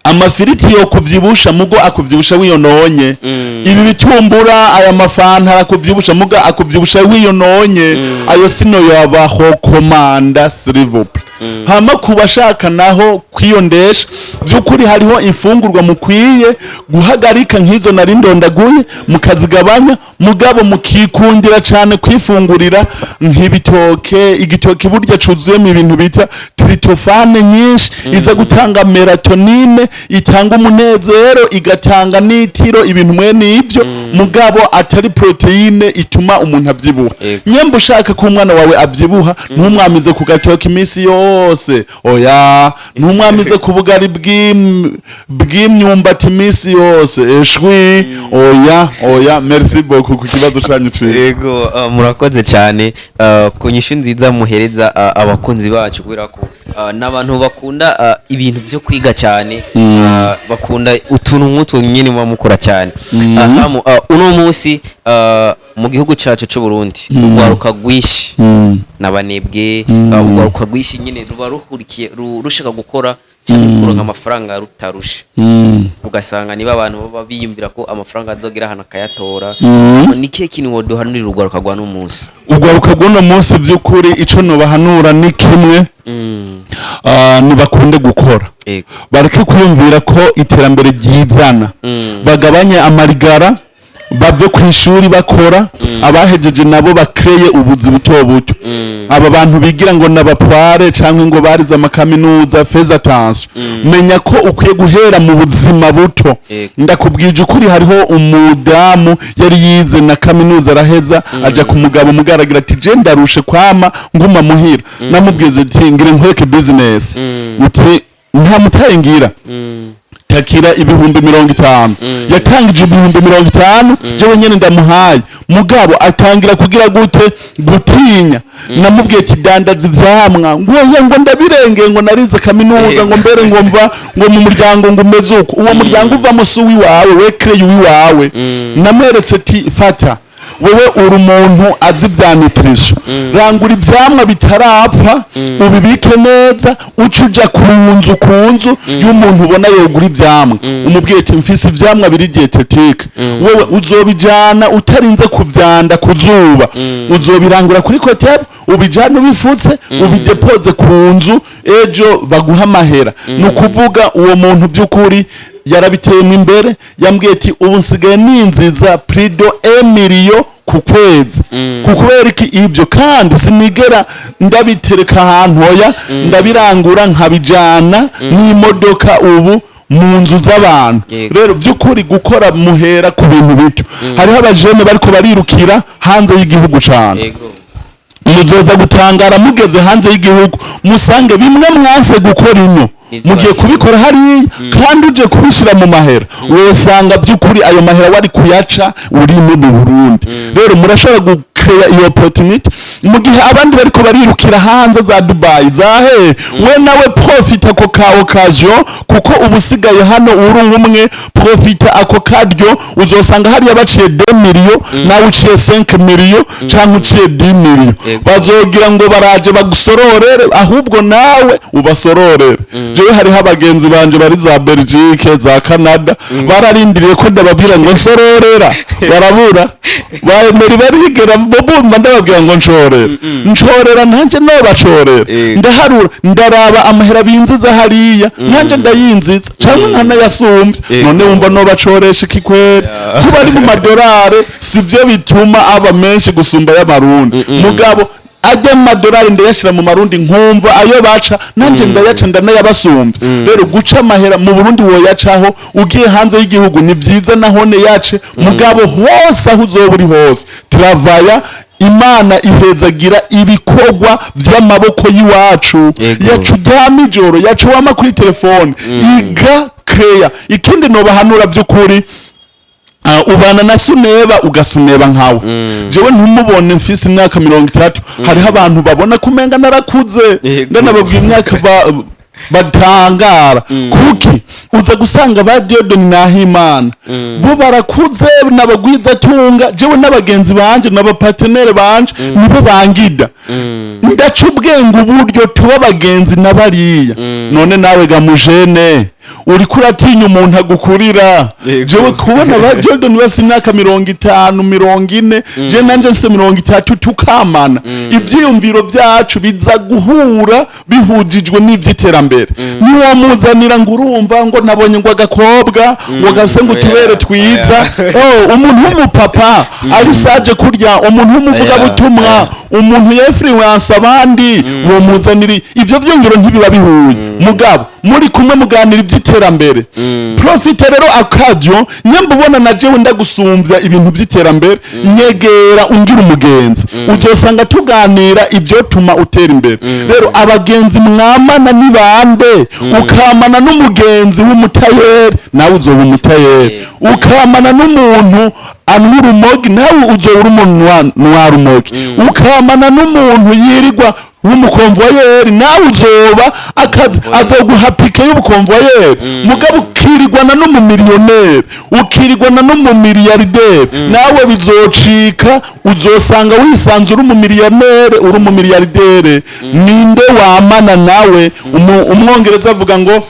amafiriti yo kuvyibusha, mugo akuvyibusha wiyononye. Ibi bitumbura, aya mafanta arakuvyibusha, mugo akuvyibusha wiyononye. Ayo sino yabahokomanda, s'il vous plaît. Hama ku bashaka naho kwiyondesha by'ukuri, hariho imfungurwa mukwiye guhagarika, nk'izo nari ndondaguye, mukazigabanya, mugabo mukikundira cyane kwifungurira nk'ibitoke. Igitoke burya cuzuyemo ibintu bita tryptophane nyinshi, iza gutanga mélatonine, itanga umunezero, igatanga n'itiro, ibintu mwene ivyo, mugabo atari protéine ituma umuntu avyibuha. Nyemba ushaka ko umwana wawe avyibuha, ntumwamize ku gatoki iminsi yose, oya. Ntumwamize ku bugari bw'imyumbati iminsi yose, eshwi, oya, oya. Merci beaucoup ku kibazo canyu ciza. Yego, murakoze cyane ku nyishu nziza muhereza abakunzi bacu, kubera ko n'abantu bakunda ibintu byo kwiga cyane, bakunda utuntu nk'utwo nyine muba mukora cyane. Uno munsi mu gihugu cyacu cy'u Burundi, urwaruka rwinshi n'abanebwe. Urwaruka rwinshi nyine ruba ruhurikiye rushaka gukora cyangwa kuronka amafaranga rutarusha. Ugasanga niba abantu baba biyumvira ko amafaranga azogera ahantu akayatora. Ni kihe kintu woduhanurira urwaruka rwa n'umunsi? Urwaruka rw'uno munsi, by'ukuri ico nobahanura ni kimwe: nibakunde gukora, bareke kwiyumvira ko iterambere ryizana, bagabanye amarigara, bave ku ishuri bakora, abahejeje nabo bakreye ubuzi buto buto. Aba bantu bigira ngo n'abapware canke ngo barize amakaminuza, fais attention. Menya ko ukwiye guhera mu buzima buto. Ndakubwije ukuri, hariho umudamu yari yize na kaminuza araheza, aja ku mugabo mugaragira ati: "Je ndarushe kwama nguma muhira." Namubwize ati: "Ngire nkwereke business." Uti: "Nta mutaye ngira." Takira 50,000. Yatangije 50,000, jewe nyene ndamuhaye. Mugabo atangira kugira gute? Gutinya. Namubwiye ati: "Dandaza ivyamwa." Ngo: "Oya," ngo, "ndabirengeye," ngo, "narize kaminuza," ngo, "mbere ngo mva ngo mu muryango ngo umeze uko." Uwo muryango uvamo si uwiwawe, we crée uwiwawe. Namweretse ati: "Fata." Wewe uri umuntu azi ibya nutrition, rangura ivyamwa bitarapfa, ubibike neza, uce uja ku nzu y'umuntu ubona yogura ivyamwa, umubwiye ati: "Mfise ivyamwa biri diététique." Wewe uzobijana utarinze kuvyanda ku zuba, uzobirangura kuri Kotebu, ubijane ubifutse, ubidepoze ku nzu, ejo baguha amahera. Ni ukuvuga uwo muntu by'ukuri yarabiteyemo imbere. Yambwiye ati: "Ubu nsigaye ninziza plus de 1 million ku kwezi." Ku kubera iki ibyo? Kandi sinigera ndabitereka ahantu, hoya, ndabirangura nkabijana n'imodoka ubu mu nzu z'abantu. Rero by'ukuri gukora muhera ku bintu bito. Hariho abajene bariko barirukira hanze y'igihugu cane. Muzoza gutangara mugeze hanze y'igihugu, musange bimwe mwanse gukora ino Nivyo mugiye bagiye. kubikora hariya, kandi uje kubishira mu mahera, wosanga by'ukuri ayo mahera wari kuyaca uri ino mu Burundi. Rero murashobora gucreya iyo opportunity mu gihe abandi bariko barirukira hanze, za Dubai, za he. We nawe profita ako ka occasion, kuko ubu usigaye hano uri umwe. Profita ako karyo, uzosanga hariya baciye 2 million, nawe uciye 5 million canke uciye 10 million. Bazogira ngo baraje bagusororere, ahubwo nawe ubasororere. Jewe hariho abagenzi banje bari za Belgique, za Canada, bararindiriye ko ndababwira ngo nsororera, barabura. Bayemeri barigera bumva ndababwira ngo nshorera, nshorera, nanje nobacorera. Ndaharura, ndaraba amahera binziza hariya, nanje ndayinziza canke nkanayasumbya. None wumva nobacoresha iki kweri? Kuba ari mu madolari sivyo bituma aba menshi gusumba y'amarundi. Mugabo ajya mu madolari ndayashira mu marundi, nkumva ayo baca nanje ndayaca, ndanayabasumbya. Rero guca amahera mu Burundi woyacaho, ugiye hanze y'igihugu ni byiza nahone yace. Mugabo hose aho uzoba uri hose, travailla. Imana ihezagira ibikorwa by'amaboko y'iwacu. Yacu uryama ijoro, yacu wama kuri telefone, iga creya. Ikindi nobahanura by'ukuri, ubana na suneba ugasuneba nkawe. Jewe ntumubone mfise imyaka 30, hariho abantu babona kumenga narakuze. Ndanababwira imyaka batangara. Kuki uza gusanga ba Dieudonné Nahimana bo barakuze n'abagwizatunga, jewe n'abagenzi banje n'abapartenaires banje nibo bangida? Ndaca ubwenge uburyo tuba abagenzi na bariya. None nawe gamujene uriko uratinya umuntu agukurira? Jewe kubona ba Jordan bafise imyaka 50, 40, je nanje mfise 30, tukamana, ivyiyumviro vyacu biza guhura bihujijwe n'ivy'iterambere. Niwamuzanira ngo urumva ngo nabonye ngo agakobwa ngo gafise ngo utubere twiza, oh, umuntu w'umupapa ari sage kurya, umuntu w'umuvugabutumwa, umuntu y'influence abandi, womuzanira ivyo vyiyumviro ntibiba bihuye. Mugabo muri kumwe muganira ivy'iterambere. Profite rero akaryo, nyamba ubona na jewe ndagusumvya ibintu vy'iterambere, nyegera ungira umugenzi, uzosanga tuganira ivyotuma utera imbere. Rero abagenzi mwamana ni bande? Ukamana n'umugenzi w'umutayeri, nawe uzoba umutayeri. Ukamana n'umuntu anywa urumogi, nawe uzoba uri umuntu nywa rumogi. Ukamana n'umuntu yirirwa w'umukonvoyeri, nawe uzoba akazi azoguha piquet y'ubukonvoyeri. Mugabo ukirirwana n'umumiliyoneri, ukirirwana n'umumiliyarderi, nawe bizocika uzosanga wisanze uri umumiliyoneri, uri umumiliyarderi. Ninde wamana nawe? Umwongereza avuga ngo: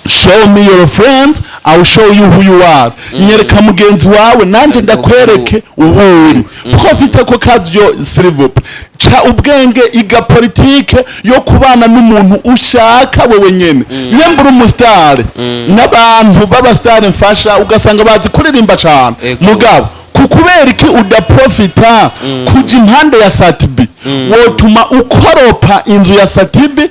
"Show me your friends, I will show you who you are." Nyereka mugenzi wawe, nanje ndakwereke uwo uri. Profite ko kavyo, s'il vous plaît. Ca ubwenge, iga politike yo kubana n'umuntu ushaka wewe nyene. Nyembura umusitari n'abantu b'abasitari mfasha, ugasanga bazi kuririmba cane. Mugabo kukubera iki udaprofita kuja impande ya Sat-B? Wotuma ukoropa inzu ya Sat-B.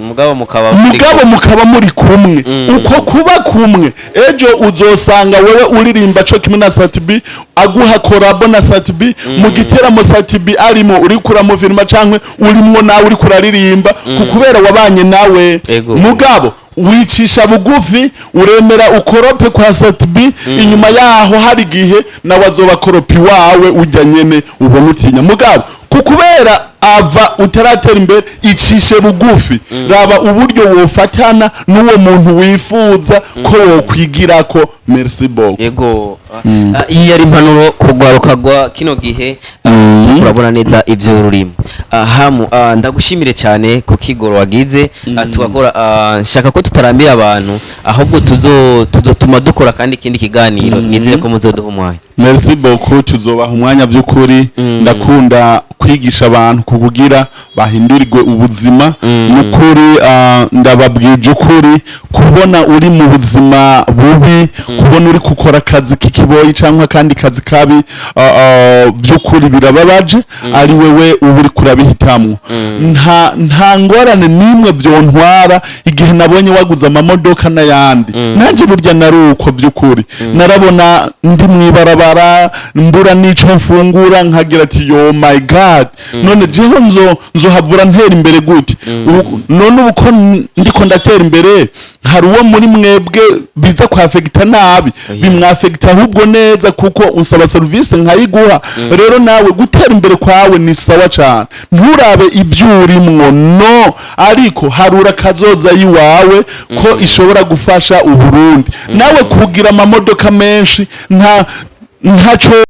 Mugabo mukaba muri Mugabo mukaba muri kumwe. Uko kuba kumwe, ejo uzosanga wewe uririmba co kimwe na Sat-B, aguha collabo na Sat-B mu giteramo Sat-B arimo, uri kuramufirima canke urimwo nawe uri kuraririmba, kukubera wabanye nawe. Mugabo wicisha bugufi, uremera ukorope kwa Sat-B. Inyuma yaho hari igihe nawe azoba koropa iwawe, ujya nyene ubona utinya. Mugabo kukubera Ava utaratera imbere, icishe bugufi, raba uburyo wofatana n'uwo muntu wifuza ko wokwigirako. Merci beaucoup. Yego, iyi yari impanuro ku rwaruka rwa kino gihe. Turabona neza ibyo rurimo. Hamu, ndagushimire cyane ku kigoro wagize. Tugakora, nshaka ko tutarambira abantu, ahubwo tuzotuma dukora kandi ikindi kiganiro. Nizere ko muzoduha umwanya. Merci beaucoup, tuzobaha umwanya by'ukuri. Ndakunda kwigisha abantu kugira bahindurirwe ubuzima. Nukuri, ndababwije ukuri, kubona uri mu buzima bubi, kubona uri gukora akazi k'ikiboyi cyangwa akandi kazi kabi, by'ukuri birababaje. Ari wewe uba uri kurabihitamwo. Nta ngorane n'imwe byontwara igihe nabonye waguze amamodoka n'ayandi. Nanjye burya nari uko by'ukuri, narabona ndi mu ibarabara, mbura n'ico mfungura, nkagira ati: "Yo my God, none jewe nzohavura ntera imbere gute?" None ubu ko ndiko ndatera imbere, hari uwo muri mwebwe biza kwafekita nabi? Bimwafekita ahubwo neza, kuko unsaba serivisi nkayiguha. Rero nawe gutera imbere kwawe ni sawa cane, nturabe ibyo urimwo, no ariko harura kazoza yiwawe ko ishobora gufasha Uburundi. Nawe kugira amamodoka menshi nta ntaco.